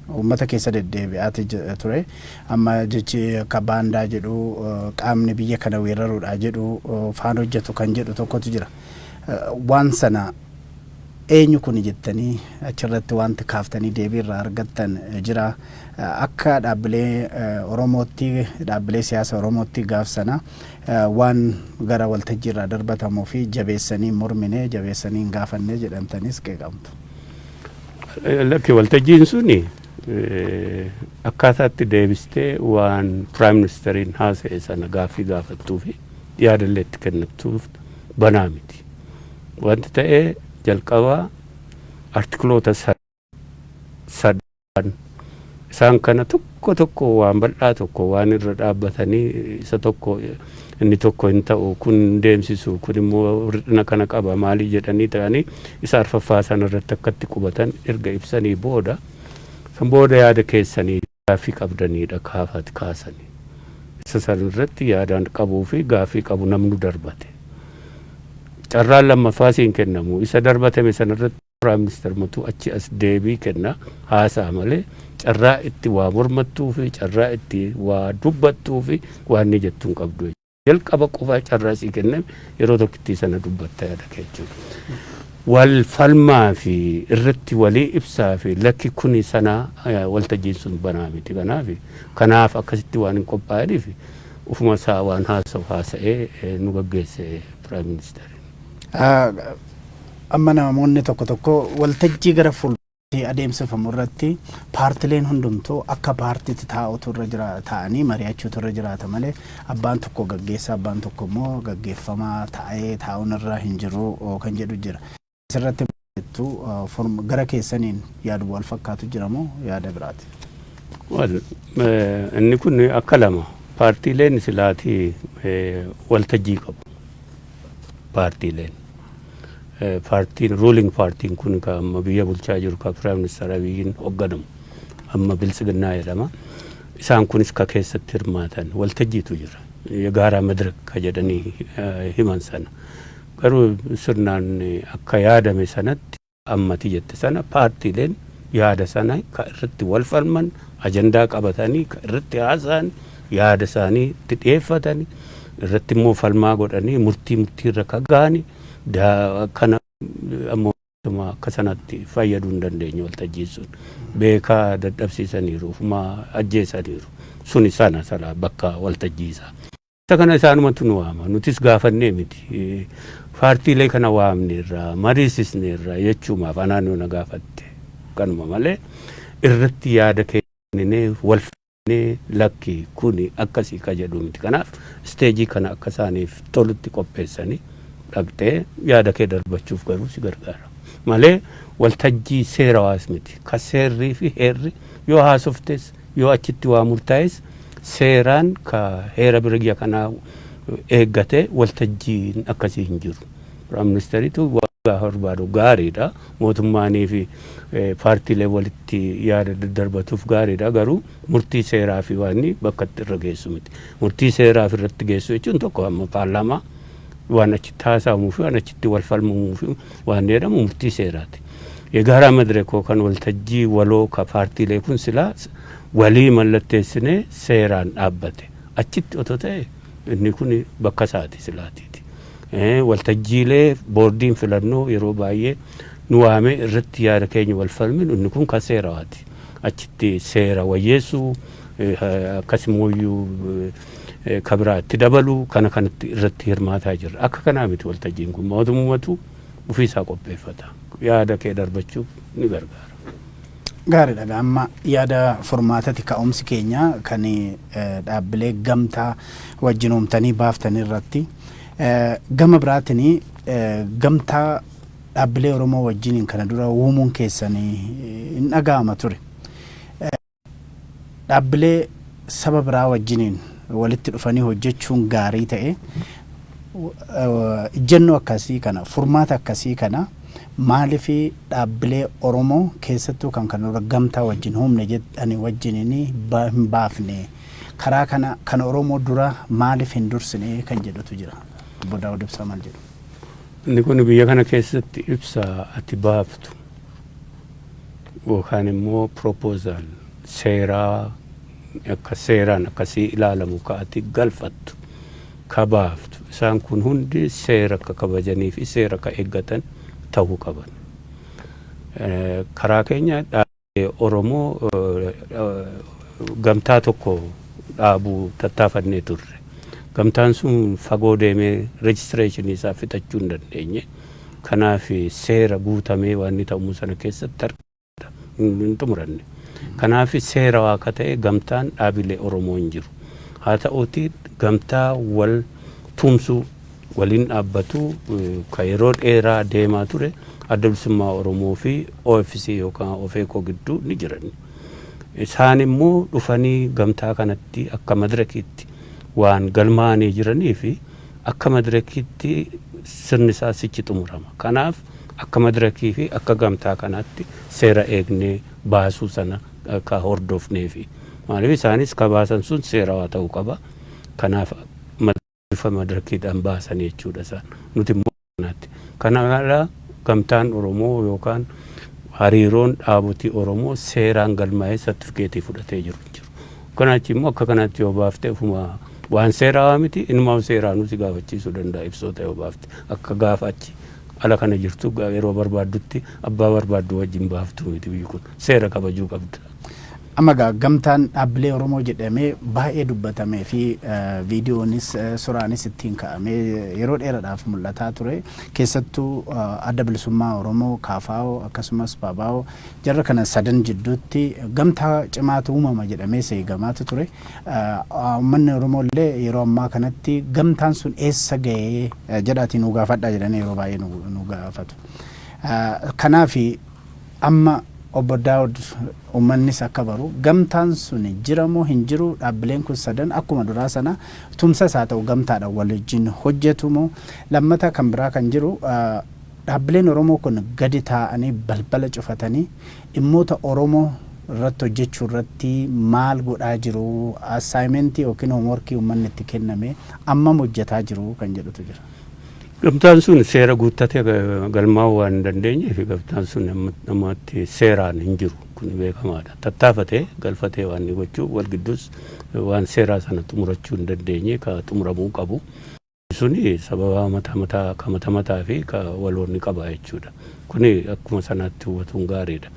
uummata keessa deddeebi'aati ture. Amma jechi akka baandaa jedhu, qaamni biyya kana weeraruudha jedhu, faan hojjetu kan jedhu tokkotu jira. Waan sana eenyu kuni jettanii achirratti wanti kaaftanii deebii irraa argattan jira. Akka dhaabbilee Oromootti, dhaabbilee siyaasa Oromootti gaaf sana waan gara waltajjii irraa darbatamuu fi jabeessanii mormine, jabeessanii hin gaafanne jedhamtanis qeeqamtu. Lakki, waltajjiin suni akkaataatti deebistee waan prime ministeriin haasa'e sana gaaffii gaafattuu fi yaadallee itti kennattuuf banaa miti. Wanti ta'ee jalqabaa artikloota sadan isaan kana tokko tokko waan bal'aa tokko waan irra dhaabbatanii, isa tokko inni tokko hin ta'u, kun hin deemsisu, kun immoo hir'ina kana qaba maalii jedhanii ta'anii isa arfaffaa sana irratti akkatti qubatan erga ibsanii booda, san booda yaada keessanii gaaffii qabdaniidha kaafat kaasanii. Isa san irratti yaadaan qabuu fi gaaffii qabu namnu darbate. Carraan lammaffaa siin kennamu, isa darbatame sana irratti prime minister matu achi as deebii kenna haasa'a malee carraa itti waa mormattuu fi carraa itti waa dubbattuu fi waan inni jettu hin qabdu. Jalqaba qofaa carraa sii kenname, yeroo tokkittii sana dubbatta yaada kee jechuudha. Wal falmaa fi irratti walii ibsaa fi lakki kuni sana waltajjiin sun banaa miti. Kanaaf akkasitti waan hin qophaa'iniif ufuma isaa waan haasa'u haasa'ee nu gaggeesse prime minister. Amma namoonni tokko tokko waltajjii gara fuulduratti adeemsifamu irratti paartileen hundumtuu akka paartiitti taa'utu irra jira, taa'anii mari'achuutu irra jiraata malee abbaan tokko gaggeessaa, abbaan tokko immoo gaggeeffamaa taa'ee taa'uun irra hin jiru kan jedhu jira. Asirratti jettu gara keessaniin yaadu wal fakkaatu jira moo yaada biraati? Inni kun akka lama, paartiileen silaatii waltajjii qabu. Paartiileen. Paartiin ruling paartiin kun ka amma biyya bulchaa jiru, ka prime minister Abiyyiin hoogganamu, amma Biltsiginnaa jedhama. Isaan kunis ka keessatti hirmaatan waltajjiitu jira. የጋራ መድረክ ka jedhanii himan sana. Garuu sirnaan akka yaadame sanatti Ammati jette sana paartiileen yaada sana ka irratti wal falman, ajandaa qabatanii ka irratti haasa'an, yaada isaanii itti dhiyeeffatanii, irratti immoo falmaa godhanii murtiirra ka ga'ani. Kana ammoo akka sanatti fayyaduu hin dandeenye. Waltajjiin sun beekaa dadhabsiisaniiru, ofumaa ajjeesaniiru. Suni sana sana bakka waltajjii isaa. Isa kana isaanumatu nu waama, nutis gaafannee miti. Paartiilee kana waamneerra, mariisisneerra jechuumaaf anaan na gaafatte kanuma malee irratti yaada kenninee wal lakki kuni akkasii ka jedhu miti. Kanaaf stage kana akka isaaniif tolutti qopheessanii dhaqxee yaada kee darbachuuf garuu si gargaara malee waltajjii seerawaas miti. Ka seerrii fi heerri yoo haasoftes, yoo achitti waa murtaa'es, seeraan ka heera biyya kanaa eeggate waltajjiin akkasii hin jiru. Prime Ministeriitu gaafa barbaadu gaariidha. Mootummaanii fi paartiilee walitti yaada daddarbatuuf gaariidha. Garuu murtii seeraa fi waan bakka itti irra geessu miti. Murtii seeraa fi irratti geessu jechuun tokko amma paarlaamaa waan achitti haasa'amuu fi waan achitti wal falmamuu fi waan jedhamu murtii seeraati. የጋራ መድረክ kan waltajjii waloo ka paartiilee kun silaa walii mallatteessinee seeraan dhaabbate achitti otoo ta'e inni kun bakka isaati silaatiiti. Waltajjiilee boordiin filannoo yeroo baay'ee nu waamee irratti yaada keenya wal falminu, inni kun kan seerawaati. Achitti seera wayyeessuu, akkasumayyuu kabiraatti dabaluu kana kanatti irratti hirmaataa jirra. Akka kanaa miti waltajjiin kun, mootummatu ofiisaa qopheeffata. Yaada kee darbachuuf ni gargaara. Gaariidha. Amma yaada furmaatati ka'umsi keenya kan dhaabbilee gamtaa wajjin uumtanii baaftanii irratti. Gama biraatiin gamtaa dhaabbilee Oromoo wajjiniin kana dura uumuun keessanii hin dhaga'ama ture. Dhaabbilee saba biraa wajjiniin walitti dhufanii hojjechuun gaarii ta'e, ejjennoo akkasii kana, furmaata akkasii kana maaliif dhaabbilee Oromoo keessattuu kan kana dura gamtaa wajjin humne jedhani wajjiniin hin baafne, karaa kana kan Oromoo dura maaliif hin dursine kan jedhutu jira. Obbo Daawud Ibsaa maal jedhu? Inni kun biyya kana keessatti ibsa ati baaftu yookaan immoo proposal seeraa akka seeraan akkasii ilaalamu ka ati galfattu, ka baaftu, isaan kun hundi seera akka kabajanii fi seera akka eeggatan ta'uu qaban. Karaa keenya Oromoo gamtaa tokko dhaabuu tattaafannee turre. Gamtaan sun fagoo deemee registration isaa fixachuu hin dandeenye. Kanaaf seera guutamee waan inni ta'uu sana keessatti argata hin xumuranne. Kanaaf seera waa akka ta'e gamtaan dhaabilee Oromoo hin jiru. Haa ta'uuti gamtaa wal tumsuu, waliin dhaabbatu ka yeroo dheeraa deemaa ture Adda Bilisummaa Oromoo fi OFC yookaan OFECO gidduu ni jiran. Isaan immoo dhufanii gamtaa kanatti akka madirakiitti waan galmaa'anii jiranii fi akka madirakiitti sirni isaa sichi xumurama. Kanaaf akka madirakii fi akka gamtaa kanaatti seera eegnee baasuu sana ka hordofnee fi maaliif isaanis ka baasan sun seerawaa ta'uu qaba. Kanaaf bifa madirakiidhaan baasan jechuudha isaan. Nuti immoo kanaatti. Kana gamtaan Oromoo yookaan hariiroon dhaabotii Oromoo seeraan galmaa'ee sartifikeetii fudhatee jiru hin jiru. Kanaachi immoo akka kanatti yoo baafte ofuma waan seerawaa miti, inumaa seeraanuu si gaafachiisuu danda'a ibsoota yoo baafte. Akka gaafa achi ala kana jirtu yeroo barbaaddutti abbaa barbaaddu wajjin baaftu miti, biyyi kun seera kabajuu qabda. Amma gaa gamtaan dhaabbilee Oromoo jedhamee baay'ee dubbatamee fi viidiyoonis suuraanis ittiin ka'amee yeroo dheeraadhaaf mul'ataa ture. Keessattuu Adda Bilisummaa Oromoo, KFO akkasumas PABO, jarra kana sadan jidduutti gamtaa cimaatu uumama jedhamee eegamaatu ture. Uummanni Oromoo illee yeroo ammaa kanatti gamtaan sun eessa ga'ee jedhaatii nu gaafadhaa jedhanii yeroo baay'ee nu gaafatu. Kanaaf amma Obbo Daawud, uummannis akka baru, gamtaan sun jira moo hin jiru? Dhaabbileen kun sadan akkuma duraa sana tumsas haa ta'u gamtaadhaan wal wajjin hojjetu moo? Lammata kan biraa kan jiru, dhaabbileen Oromoo kun gadi taa'anii balbala cufatanii dhimmoota Oromoo irratti hojjechuu irratti maal godhaa jiru? Assignment yookiin homework uummanni itti kenname ammam hojjetaa jiru kan jedhutu jira. Gamtaan sun seera guuttatee galmaa'uu waan hin dandeenyeef gamtaan sun ammatti seeraan hin jiru, kun beekamaadha. Tattaafatee galfatee waan inni gochuu wal gidduus waan seeraa sana xumurachuu hin dandeenye, ka xumuramuu qabu. Suni sababa mataa mataa ka mata mataa fi ka waloonni qaba jechuudha. Kuni akkuma sanaatti hubatuun gaariidha.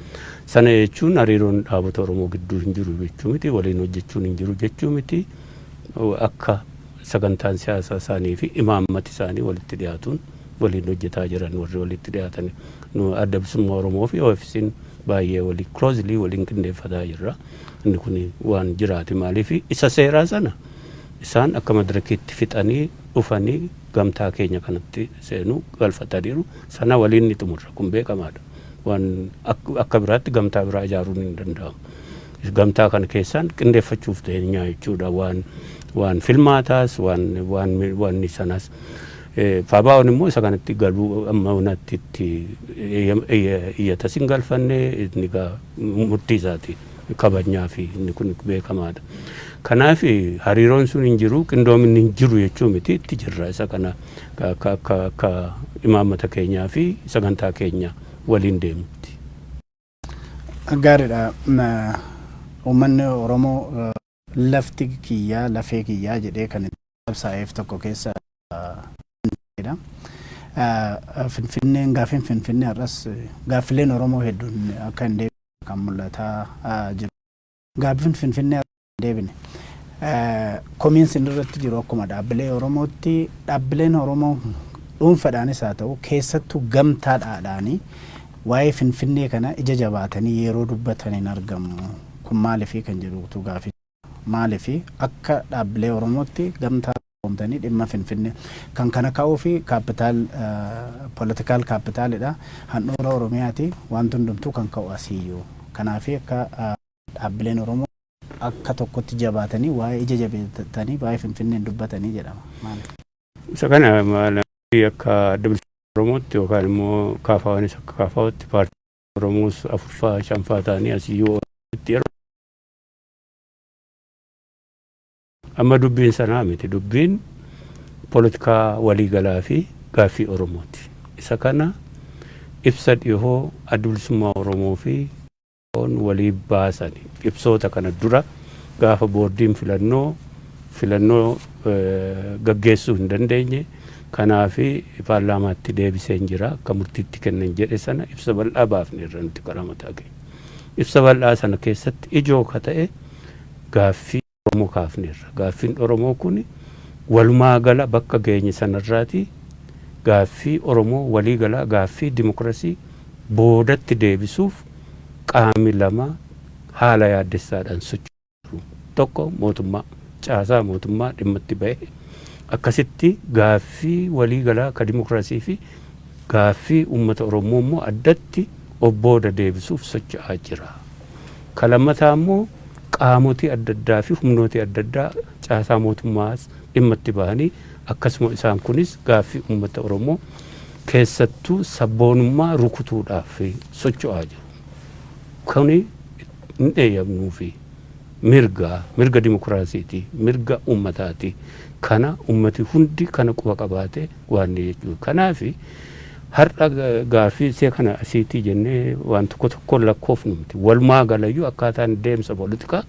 Sana jechuun hariiroon dhaabota Oromoo gidduu hin jiru jechuu miti, waliin hojjechuun hin jiru jechuu miti. Akka sagantaan siyaasaa isaanii fi imaammati isaanii walitti dhiyaatuun waliin hojjetaa jiran warri walitti dhiyaatan. Nu Adda Bilisummaa Oromoo fi OFC'n baay'ee walii closely waliin qindeeffataa jirra. Inni kun waan jiraati. Maaliif isa seeraa sana isaan akka madirakiitti fixanii dhufanii gamtaa keenya kanatti seenuu galfataniiru. Sana waliin ni xumurra, kun beekamaadha. Waan akka biraatti gamtaa biraa ijaaruun hin danda'amu. Gamtaa kana keessaan qindeeffachuuf teenyaa jechuudha, waan filmaataas, waan sanas. Faabaa'oon immoo isa kanatti galuu amma onatti itti iyyata sin galfanne, inni murtii isaati kabajnaa fi inni kun beekamaadha. Kanaaf hariiroon sun hin jiru, qindoominni hin jiru jechuu miti, itti jirra. Isa kana akka imaammata keenyaa fi sagantaa keenya waliin deemutti. Gaariidha. Uummanni Oromoo lafti kiyyaa lafee kiyyaa jedhee kan qabsaa'eef tokko keessa dha. Finfinneen, gaaffiin Finfinnee har'as gaaffileen Oromoo hedduun akka hin deebine kan mul'ataa jiru. Gaaffiin Finfinnee hin deebine. Komiin sin irratti jiru akkuma dhaabbilee Oromootti, dhaabbileen Oromoo dhuunfaadhaanis haa ta'u keessattuu gamtaadhaadhaanii waa'ee Finfinnee kana ija jabaatanii yeroo dubbatan hin argamu. Kun maaliifii kan jedhutu gaaffii. Maaliifii akka dhaabbilee Oromootti gamtaa oomtanii dhimma Finfinnee kan kana ka'uu fi capital, political capitalidha. Handhuura Oromiyaati, wanti hundumtuu kan ka'u asiiyyuu. Kanaaf akka dhaabbileen Oromoo akka tokkotti jabaatanii waa'ee ija jabeetanii waa'ee Finfinneen dubbatanii jedhama. Maaliif? Isa kana akka Adda Bilisummaa Oromootti yookaan immoo KFO'nis akka KFO'tti, paartii Oromoos afurfaa shanfaa ta'anii asiyyuu yeroo amma dubbiin sanaa miti, dubbiin poolitikaa waliigalaa fi gaaffii Oromooti. Isa kana ibsa dhihoo Adda Bilisummaa Oromoo fi walii baasan, ibsoota kana dura gaafa boordiin filannoo gaggeessuu hin dandeenye, kanaafi paarlaamaatti deebiseen jira, akka murtiitti kennan jedhe sana ibsa bal'aa baafne irra nuti karaa mataa keenya. Ibsa bal'aa sana keessatti ijoo ka ta'e gaaffii Oromoo kaafneerra. Gaaffiin Oromoo kun walumaa gala bakka geenye sanarraati gaaffii Oromoo walii galaa, gaaffii dimokiraasii boodatti deebisuuf qaami lama haala yaaddessaadhaan socho'u. Tokko mootummaa, caasaa mootummaa dhimma itti ba'e akkasitti gaaffii walii galaa ka dimokiraasii fi gaaffii uummata Oromoo immoo addatti obbooda deebisuuf socho'aa jira. Ka lammataa immoo qaamotii adda addaa fi humnootii adda addaa caasaa mootummaas dhimma itti bahanii akkasuma isaan kunis gaaffii uummata Oromoo keessattuu sabboonummaa rukutuudhaaf socho'aa jiru. Kuni hin eeyyamnuufi, mirga dimokiraasiiti, mirga uummataati. Kana uummati hundi kana quba qabaate waan jechuudha. Kanaafi har'a gaaffii isee kana asiitii jennee waan tokko tokkoon lakkoofnu miti. Walumaa galayyuu akkaataan deemsa poolitikaa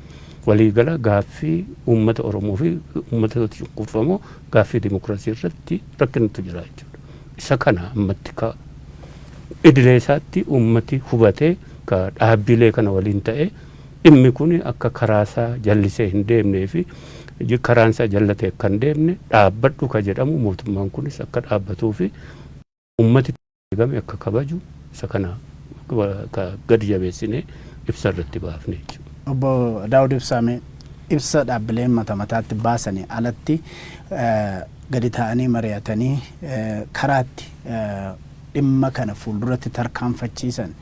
waliigala gaaffii uummata Oromoo fi uummata cunqurfamoo, gaaffii dimokiraasii irratti rakkinatu jira jechuudha. Isa kana ammatti ka idilee isaatti uummati hubatee ka dhaabbilee kana waliin ta'ee dhimmi kun akka karaasaa jallisee hin deemnee fi karaan isaa jallatee akka hin deemne dhaabbadhu ka jedhamu, mootummaan kunis akka dhaabbatuu fi uummati eegame akka kabaju, isa kana gadi jabeessinee ibsa irratti baafne jechuudha. Obbo Daawud Ibsaame, ibsa dhaabbileen mata mataatti baasanii alatti gadi ta'anii mari'atanii karaatti dhimma kana fuulduratti tarkaanfachiisan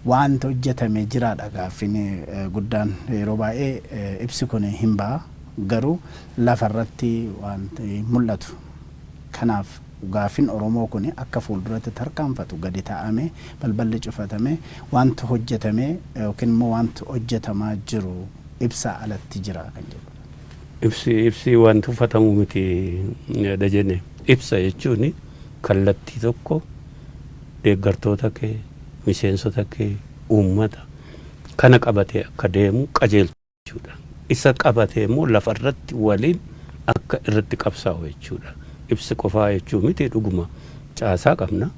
wanta hojjetame jiraadha gaaffiin guddaan. Yeroo baay'ee ibsi kun hin ba'a, garuu lafarratti wanti mul'atu. Kanaaf gaaffiin Oromoo kun akka fuulduratti tarkaanfatu gadi taa'ame, balballi cufatame, wanti hojjetame yookiin immoo wanti hojjetamaa jiru ibsaa alatti jira kan jedhu. Ibsi wanti uffatamu miti dha jenne. Ibsa jechuun Kallattii tokko deeggartoota kee, miseensota kee, uummata kana qabatee akka deemu qajeelchu jechuudha. Isa qabatee immoo lafarratti waliin akka irratti qabsaa'u jechuudha. Ibsi qofaa jechuu miti, dhuguma caasaa qabna.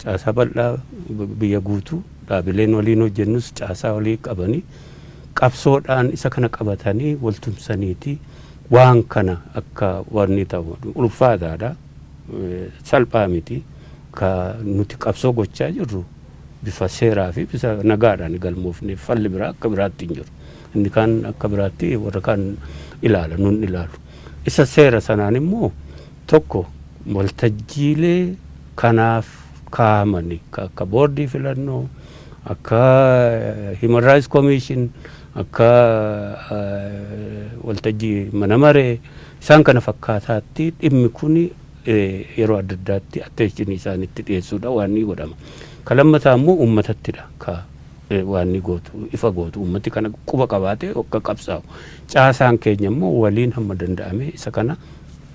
Caasaa bal'aa biyya guutuu dhaabileen waliin hojjennus caasaa walii qabanii qabsoodhaan isa kana qabatanii waltumsaniiti waan kana akka wanni ta'u ulfaataadha. Salphaa miti. Ka nuti qabsoo gochaa jirru bifa seeraa fi bifa nagaadhaan galmoofne, falli biraa akka biraatti hin jiru. Inni kaan akka biraatti warra kaan ilaala, nun ilaalu. Isa seera sanaan immoo tokko waltajjiilee kanaaf kaa'amani akka boordii filannoo, akka Human Rights Commission, akka waltajjii mana maree, isaan kana fakkaataatti dhimmi kun yeroo adda addaatti attention isaanitti dhiyeessuudha waan ni godhama. Ka lammataa immoo uummatattidha ka waan ni gootu, ifa gootu, uummati kana quba qabaatee akka qabsaa'u. Caasaan keenya immoo waliin hamma danda'ame isa kana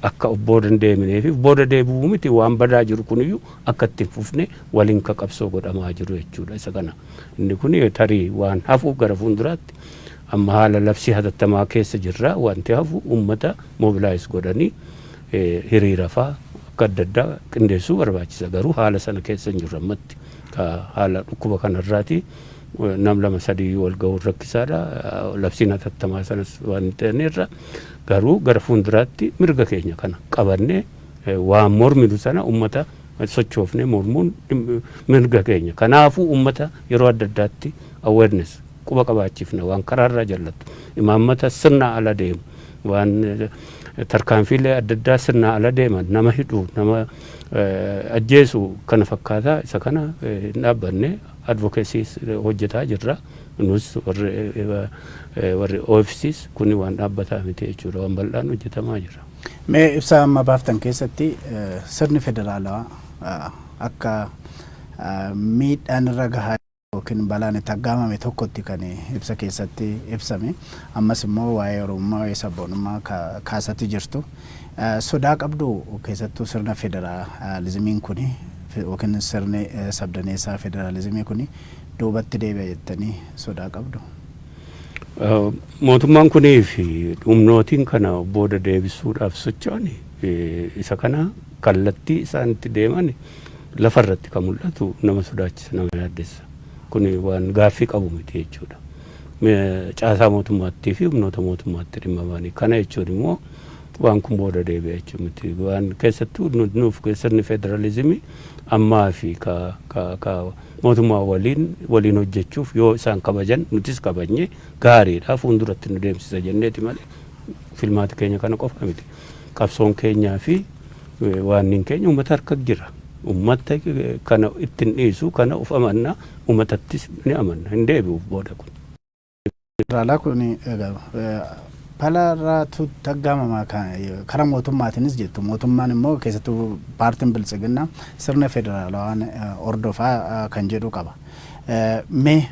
akka booda hin deemnee fi booda deebi'uu miti, waan badaa jiru kuniyyuu akka itti hin fufne waliin ka qabsoo godhamaa jiru jechuudha isa kana. Inni kun tarii waan hafu gara fuulduraatti, amma haala labsii hatattamaa keessa jirra, wanti hafu uummata mobilize godhanii hiriira faa akka adda addaa qindeessuu barbaachisa, garuu haala sana keessa hin jirru ammatti. Haala dhukkuba kanarraati nam lama sadii wal ga'uun rakkisaadha. Labsiin hatattamaa sanas waan hin ta'inirra, garuu gara fuulduraatti mirga keenya kana qabannee waan morminu sana uummata sochoofnee mormuun mirga keenya. Kanaafuu uummata yeroo adda addaatti awareness, quba qabaachifna, waan karaarraa jallatu, imaammata sirna ala deemu, waan tarkaanfiilee adda addaa sirna ala deeman, nama hidhuu, nama ajjeesu kana fakkaataa, isa kana hin dhaabbanne, advocacy hojjetaa jirra. Nus warri OFCs kuni waan dhaabbataa miti jechuudha, waan bal'aan hojjetamaa jira. Mee ibsa amma baaftan keessatti sirni federaalawaa akka miidhaan irra gahaa yookiin balaan itti aggaamame tokkotti kan ibsa keessatti ibsame, ammas immoo waa'ee Oromummaa, waa'ee sabboonummaa kaasatti jirtu. Sodaa qabdu keessattuu sirna federaalizimiin kuni yookiin sirni sabdaneessaa federaalizimii kuni duubatti deebi'a jettanii sodaa qabdu? Mootummaan kunii fi humnootiin kana booda deebisuudhaaf socho'an isa kana kallattii isaan itti deeman lafarratti kan mul'atu nama sodaachisa, nama yaaddessa. Kuni waan gaaffii qabu miti jechuudha. Caasaa mootummaattii fi humnoota mootummaatti dhimma ba'anii kana jechuun immoo waan kun booda deebi'a jechuu miti. Waan keessattuu nuuf sirni federaalizimii ammaa fi ka ka ka mootummaa waliin waliin hojjechuuf, yoo isaan kabajan nutis kabajne gaariidha, fuulduratti nu deemsisa jenneeti malee filmaati keenya kana qofa miti. Qabsoon keenyaa fi waan keenya uummata harka jira. Uummata kana ittiin dhiisu kana of amanna, uummatattis ni amanna, hin deebi'uuf booda kun. Federaalaa kun balaarraatu aggaamamaa karaa mootummaatiinis jettu, mootummaan immoo keessattuu paartiin Biltsiginnaa sirna federaalawaan hordofaa kan jedhu qaba. Mee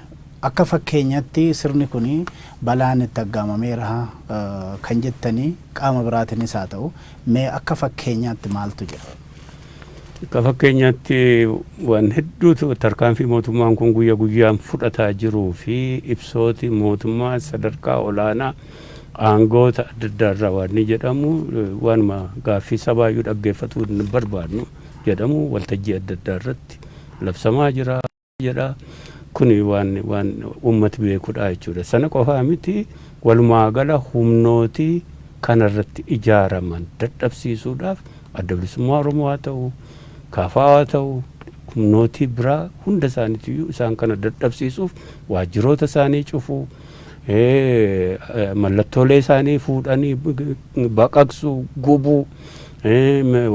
akka fakkeenyatti sirni kun balaan itti aggaamameera kan jettanii qaama biraatiinis haa ta'u, mee akka fakkeenyaatti maaltu jira? Akka fakkeenyaatti waan hedduutu, tarkaanfii mootummaan kun guyya guyyaan fudhataa jiruu fi ibsooti mootummaa sadarkaa olaanaa aangoota adda addaa irraa waan ni jedhamu, waanuma gaaffii sabaayyuu dhaggeeffatuu hin barbaadnu jedhamu waltajjii adda addaa irratti labsamaa jira jedha. Kuni waan uummati beekudha jechuudha. Sana qofaa miti, walumaa gala humnootii kanarratti ijaaraman dadhabsiisuudhaaf Adda Bilisummaa Oromoo haa ta'u, KFO haa ta'u, humnootii biraa hunda isaaniitiyyuu isaan kana dadhabsiisuuf waajjiroota isaanii cufuu, mallattoolee isaanii fuudhanii baqaqsuu, gubuu,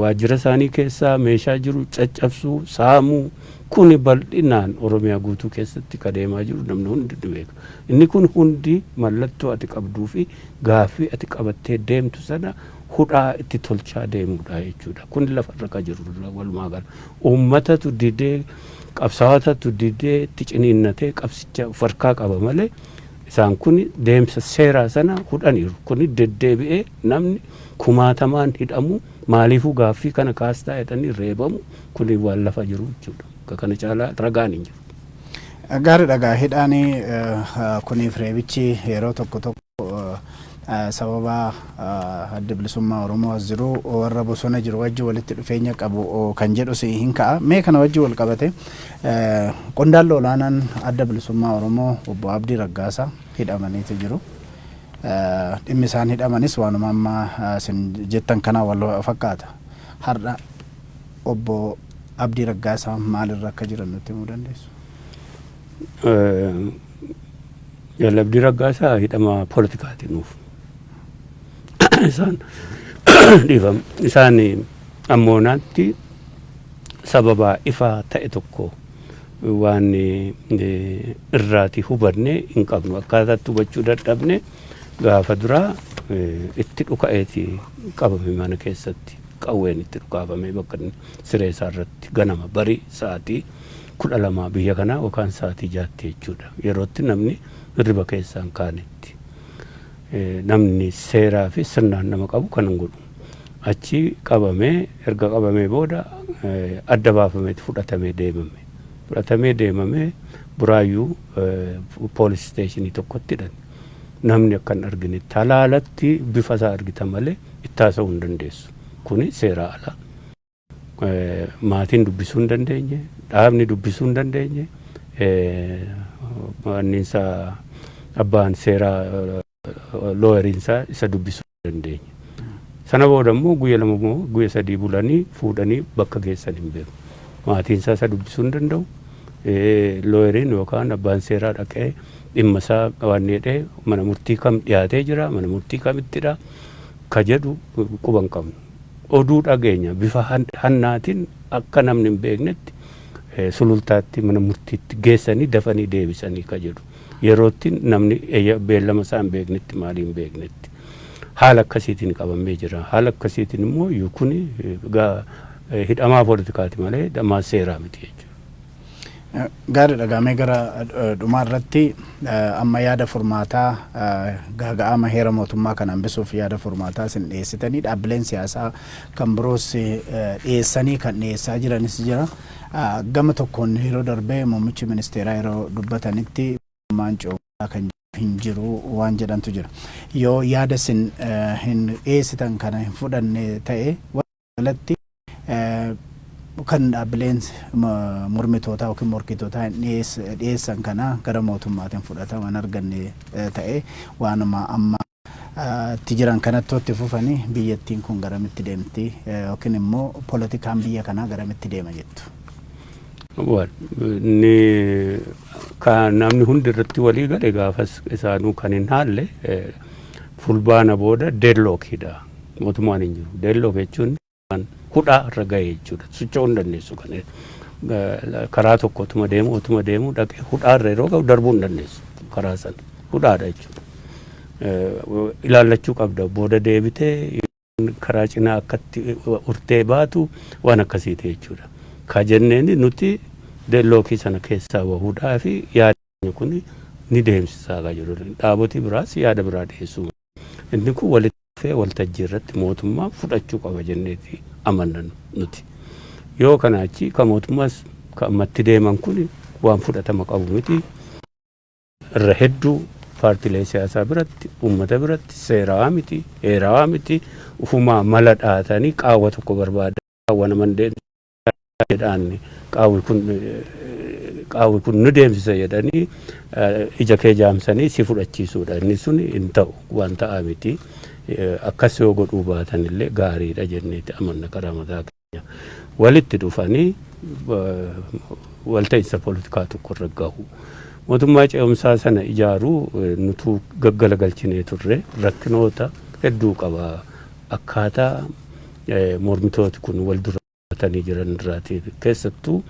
waajjira isaanii keessaa meeshaa jiru caccabsuu, saamuu, kuni bal'inaan Oromiyaa guutuu keessatti ka deemaa jiru namni hundi ni beeka. Inni kun hundi mallattoo ati qabduu fi gaaffii ati qabattee deemtu sana hudhaa itti tolchaa deemudha jechuudha. Kun lafarra ka jiru walumaa gala. Uummatatu didee, qabsaa'otatu didee itti ciniinnatee qabsicha of harkaa qaba malee isaan kun deemsa seeraa sana hudhaniiru. Kun deddeebi'ee namni kumaatamaan hidhamu. Maaliifuu gaaffii kana kaastaa jedhanii reebamu. Kun waan lafa jiru jechuudha. Akka kana caalaa ragaan hin jiru. Gaariidha gaa, hidhaan kuniif reebichi yeroo tokko tokko sababa Adda Bilisummaa Oromoo as jiru warra bosona jiru wajji walitti dhufeenya qabu kan jedhus hin ka'a. Mee kana wajji wal qabate, qondaalli olaanaan Adda Bilisummaa Oromoo Obbo Abdii Raggaasaa hidhamaniitu jiru. Dhimmi isaan hidhamanis waanuma amma isin jettan kana wal fakkaata. Har'a Obbo Abdii Raggaasaa maalirra akka jiran nutti himuu dandeessu? Abdii Raggaasaa hidhama poolitikaati nuuf. Isaan, dhiifama, isaan ammoonaatti sababa ifaa ta'e tokko waan irraati hubanne hin qabnu. Akkaataatti hubachuu dadhabne. Gaafa duraa itti dhuka'eeti qabame. Mana keessatti qawween itti dhukaafame, bakka siree isaa irratti, ganama barii sa'aatii 12 biyya kanaa yookaan sa'aatii 6tti jechuudha. Yerootti namni hirriba keessaa hin kaanetti. Namni seeraa fi sirnaan nama qabu kan hin godhu. Achi qabamee, erga qabamee booda adda baafameeti fudhatamee deemame. Fudhatamee deemamee Buraayyuu police station tokkotti hidhan. Namni akka hin arginetti halaalatti bifa isaa argita malee itti haasa'uu hin dandeessu. Kuni seeraa ala. Maatiin dubbisuu hin dandeenye, dhaabni dubbisuu hin dandeenye, anniinsaa abbaan seeraa, lawyeriinsaa isa dubbisuu hin dandeenye. Sana booda immoo guyya 2 immoo guyya 3 bulanii fuudhanii bakka geessan hin beeku. Maatiin isaa isa dubbisuu hin danda'u. Lawyeriin yookaan abbaan seeraa dhaqee dhimma isaa waan jedhee mana murtii kam dhiyaatee jira, mana murtii kamittidha ka jedhu quba hin qabnu. Oduu dhageenya, bifa hannaatiin akka namni hin beeknetti Sulultaatti mana murtiitti geessanii dafanii deebisanii ka jedhu. Yerootti namni beellama isaa hin beeknetti, maalii hin beeknetti. Haala akkasiitiin qabamee jira. Haala akkasiitiin immoo kun hidhamaa poolitikaati malee hidhamaa seeraa miti jechuudha. Gaariidha, gaamee gara dhumaa irratti amma yaada furmaataa gaaga'ama heera mootummaa kana hambisuuf yaada furmaataa isin dhiyeessitanii, dhaabbileen siyaasaa kan biroos dhiyeessanii kan dhiyeessaa jiranis jira. Gama tokkoon yeroo darbee muummichi ministeeraa yeroo dubbatanitti maan ce'umsaa kan hin jiru waan jedhantu jira. Yoo yaada isin hin dhiyeessitan kana hin fudhanne ta'e, walatti kan dhaabbileen mormitootaa yookiin morkitootaa hin dhiyeessan kana gara mootummaatiin fudhataman arganne ta'e, waanuma amma itti jiran kanatti itti fufanii biyyattiin kun garamitti deemti yookiin immoo poolitikaan biyya kanaa garamitti deema jettu? Inni kan namni hundi irratti walii gale, gaafas isaanuu kan hin haalle, Fulbaana booda deadlockiidha. Mootummaan hin jiru. Deadlock jechuun hudhaa irra ga'e jechuudha. Socho'uu hin dandeessu. Kan karaa tokko otuma deemu otuma deemu dhaqee hudhaa irra yeroo ga'u darbuu hin dandeessu. Karaa sana hudhaadha jechuudha. Ilaallachuu qabda. Booda deebitee karaa cinaa akkatti urtee baatu waan akkasiiti jechuudha. Ka jenneen nuti deadlockii sana keessaa bahuudhaa fi yaadni kun ni deemsisaa kan jedhu. Dhaabotii biraas yaada biraa dhiyeessuu. Inni kun walitti dhufee waltajjii irratti mootummaa fudhachuu qaba jenneeti amanna nuti. Yoo kana achi ka mootummaas ka ammatti deeman kun waan fudhatama qabu miti. Irra hedduu paartiilee siyaasaa biratti, uummata biratti seerawaa miti, heerawaa miti, ufumaa mala dhaatanii qaawwa tokko barbaada. Qaawwa naman jedhaan qaawwi kun nu deemsisa jedhanii ija kee jaamsanii si fudhachiisuudha. Inni sun hin ta'u, waan ta'aa miti. Akkas yoo godhuu baatan illee gaariidha jenneeti amanna karaa mataa keenya. Walitti dhufanii walta'iinsa poolitikaa tokko irra gahu. Mootummaa ce'umsaa sana ijaaruu nutuu gaggalagalchinee turre, rakkinoota hedduu qaba. Akkaataa mormitooti kun wal dura dhaabbatanii jiran irraati, keessattuu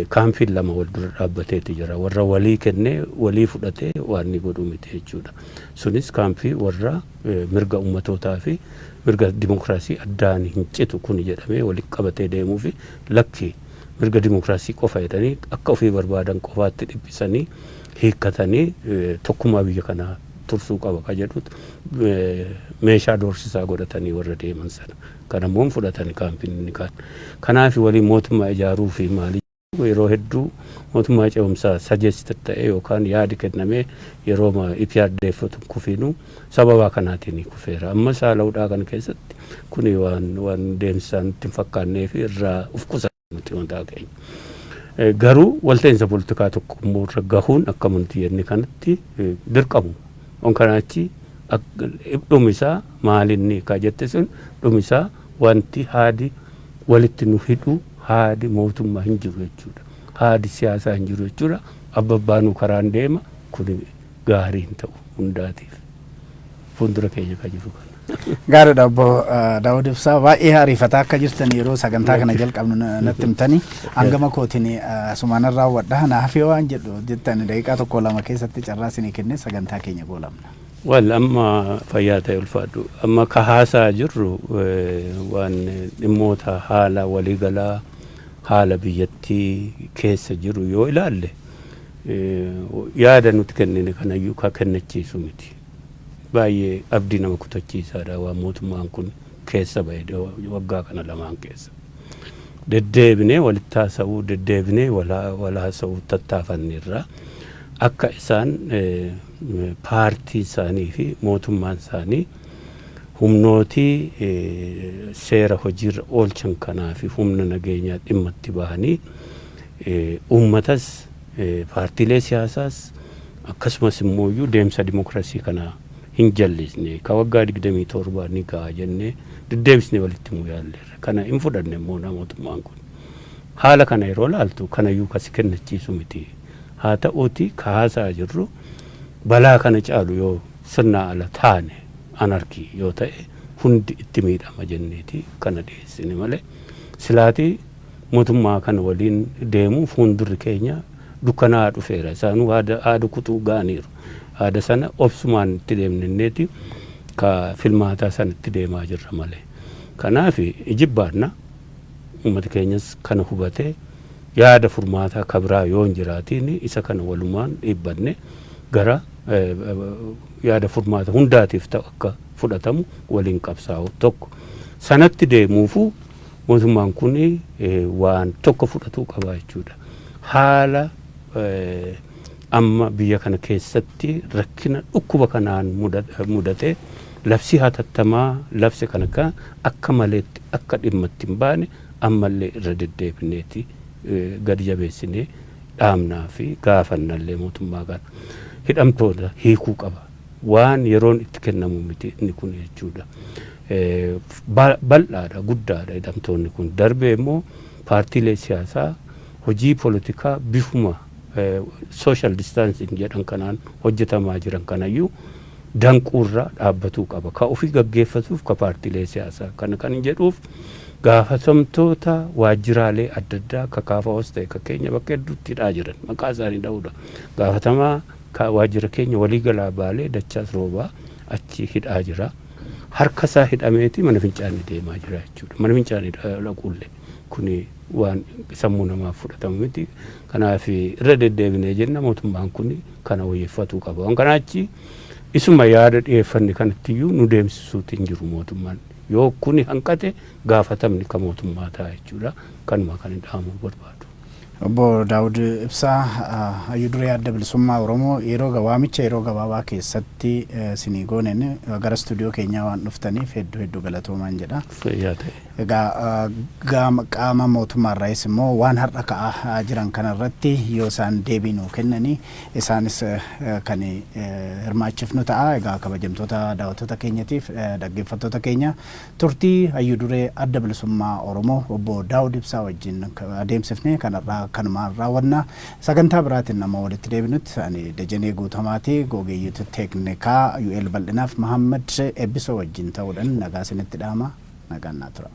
kaampiin lama wal dura dhaabbateeti jira. Warra walii kennee walii fudhatee waan ni godhu miti jechuudha. Sunis kaampii warra mirga ummatootaa fi mirga dimokiraasii addaan hin citu kun jedhamee walitti qabatee deemuu fi lakki, mirga dimokiraasii qofa jedhanii akka ofii barbaadan qofaatti dhiphisanii hiikkatanii tokkummaa biyya kanaa tursuu qaba ka jedhutu meeshaa doorsisaa godhatanii warra deeman sana. Kana immoo fudhatanii campaign kaan. Kanaaf waliin mootummaa ijaaruu fi maali yeroo hedduu mootummaa ce'umsaa suggest ta'e yookaan yaadi kennamee yeroo EPRDF kufiinu sababa kanaatiin kufeera. Amma saala kana keessatti kuni waan deemsisaan itti hin fakkaannee fi irraa uf qusannu nuti mataa keenya. Garuu walta'iinsa poolitikaa tokko immoo irra gahuun akka nuti jenne kanatti dirqamu. On kanaachi dhumisaa maalinni ka jette sun, dhumisaa wanti haadi walitti nu hidhu, haadi mootummaa hin jiru jechuudha. Haadi siyaasaa hin jiru jechuudha. Abbabbaanuu karaan deema, kun gaarii hin ta'u hundaatiif. Fuuldura keenya ka jiru kana. Gaariidha, obbo Daawud Ibsaa, baay'ee ariifataa akka jirtan yeroo sagantaa kana jalqabnu natti himtanii, hangama kootiin asumaan raawwadha. Naaf yoo waan jedhu jettan daqiiqaa tokko lama keessatti carraa isinii kennee sagantaa keenya goolabna. Wal amma fayyaa ta'e, ulfaadhu. Amma ka haasaa jirru waan dhimmoota haala waliigalaa, haala biyyattii keessa jiru yoo ilaalle, yaada nuti kennine kanayyuu ka kennachiisu miti. Baay'ee abdii nama kutachiisaadha waan mootummaan kun keessa ba'e waggaa kana lamaan keessa. Deddeebinee walitti haasa'uu, deddeebinee wal haasa'uu tattaafanneerra, akka isaan paartii isaanii fi mootummaan isaanii humnootii seera hojiirra oolchan kanaa fi humna nageenyaa dhimma itti bahanii uummatas, paartiilee siyaasaas, akkasumas immoo iyyuu deemsa dimokiraasii kana hin jallisne, ka waggaa 27 ni ga'a jennee deddeebisnee walitti himuu yaalleerra. Kana hin fudhanne immoo mootummaan kun. Haala kana yeroo laaltu kanayyuu kasi kennachiisu miti. Haa ta'uuti ka haasaa jirru balaa kana caalu yoo sirna ala taane, anarchy yoo ta'e, hundi itti miidhama jenneeti kana dhiyeessine malee, silaatii mootummaa kana waliin deemuu fuuldurri keenya dukkanaa dhufeera. Isaanuu haada kutuu ga'aniiru. Haada sana obsumaan itti deemnenneeti ka filmaataa sana itti deemaa jirra malee. Kanaaf ijibbaanna, uummata keenyas kana hubatee yaada furmaataa kabiraa yoo hin jiraatiin isa kana walumaan dhiibbanne gara yaada furmaata hundaatiif ta'u akka fudhatamu waliin qabsaa'u tokko. Sanatti deemuufu mootummaan kun waan tokko fudhatuu qaba jechuudha. Haala amma biyya kana keessatti rakkina dhukkuba kanaan mudate, labsii hatattamaa labse kana akka maleetti akka dhimma itti hin baane ammallee irra deddeebineeti gadi jabeessinee dhaamnaa fi gaafannallee mootummaa kana. Hidhamtoota hiikuu qaba. Waan yeroon itti kennamu miti inni kun jechuudha. Bal'aadha, guddaadha hidhamtoonni kun. Darbee immoo paartiilee siyaasaa hojii poolitikaa bifuma social distancing jedhan kanaan hojjetamaa jiran kanayyuu danquurra dhaabbatuu qaba. Ka ofii gaggeeffatuuf ka paartiilee siyaasaa kana kan jedhuuf, gaafatamtoota waajjiraalee adda addaa ka KFOs ta'e ka keenya bakka hedduutti hidhaa jiran maqaa isaanii dha'uudha. Gaafatamaa waajjira keenya waliigalaa Baalee Dachaas Roobaa achi hidhaa jira. Harka isaa hidhameeti mana fincaanii deemaa jira jechuudha. Mana fincaanii dhaquullee kuni waan sammuu namaaf fudhatamu miti. Kanaaf irra deddeebinee jenna, mootummaan kun kana wayyeeffatuu qaba. Waan kanaa achi isuma yaada dhiyeeffanne kanattiyyuu nu deemsisuutti hin jiru mootummaan. Yoo kuni hanqate gaafatamni ka mootummaa ta'a jechuudha. Kanuma kan dhaamuu barbaadu. Obbo Daawud Ibsaa, hayyuu duree Adda Bilisummaa Oromoo, yeroo waamicha yeroo gabaabaa keessatti sinii gooneen gara istuudiyoo keenyaa waan dhuftaniif hedduu hedduu galatoomaan jedha. Fayyaa ta'e. Egaa qaama mootummaarraayis immoo waan har'a ka'aa jiran kanarratti yoo isaan deebii nuu kennanii isaanis kan hirmaachifnu ta'a. Egaa kabajamtoota daawwattoota keenyatiif dhaggeeffattoota keenya, turtii hayyuu duree Adda Bilisummaa Oromoo obbo Daawud Ibsaa wajjin adeemsifne kanarraa kanumaan raawwanna. Sagantaa biraatiin nama walitti deebinutti, ani Dajanee Guutamaati, ogeeyyituu teeknikaa UL Bal'inaaf Mahammad Eebbisoo wajjin ta'uudhaan nagaa isinitti dhaama. Nagaan naa tura.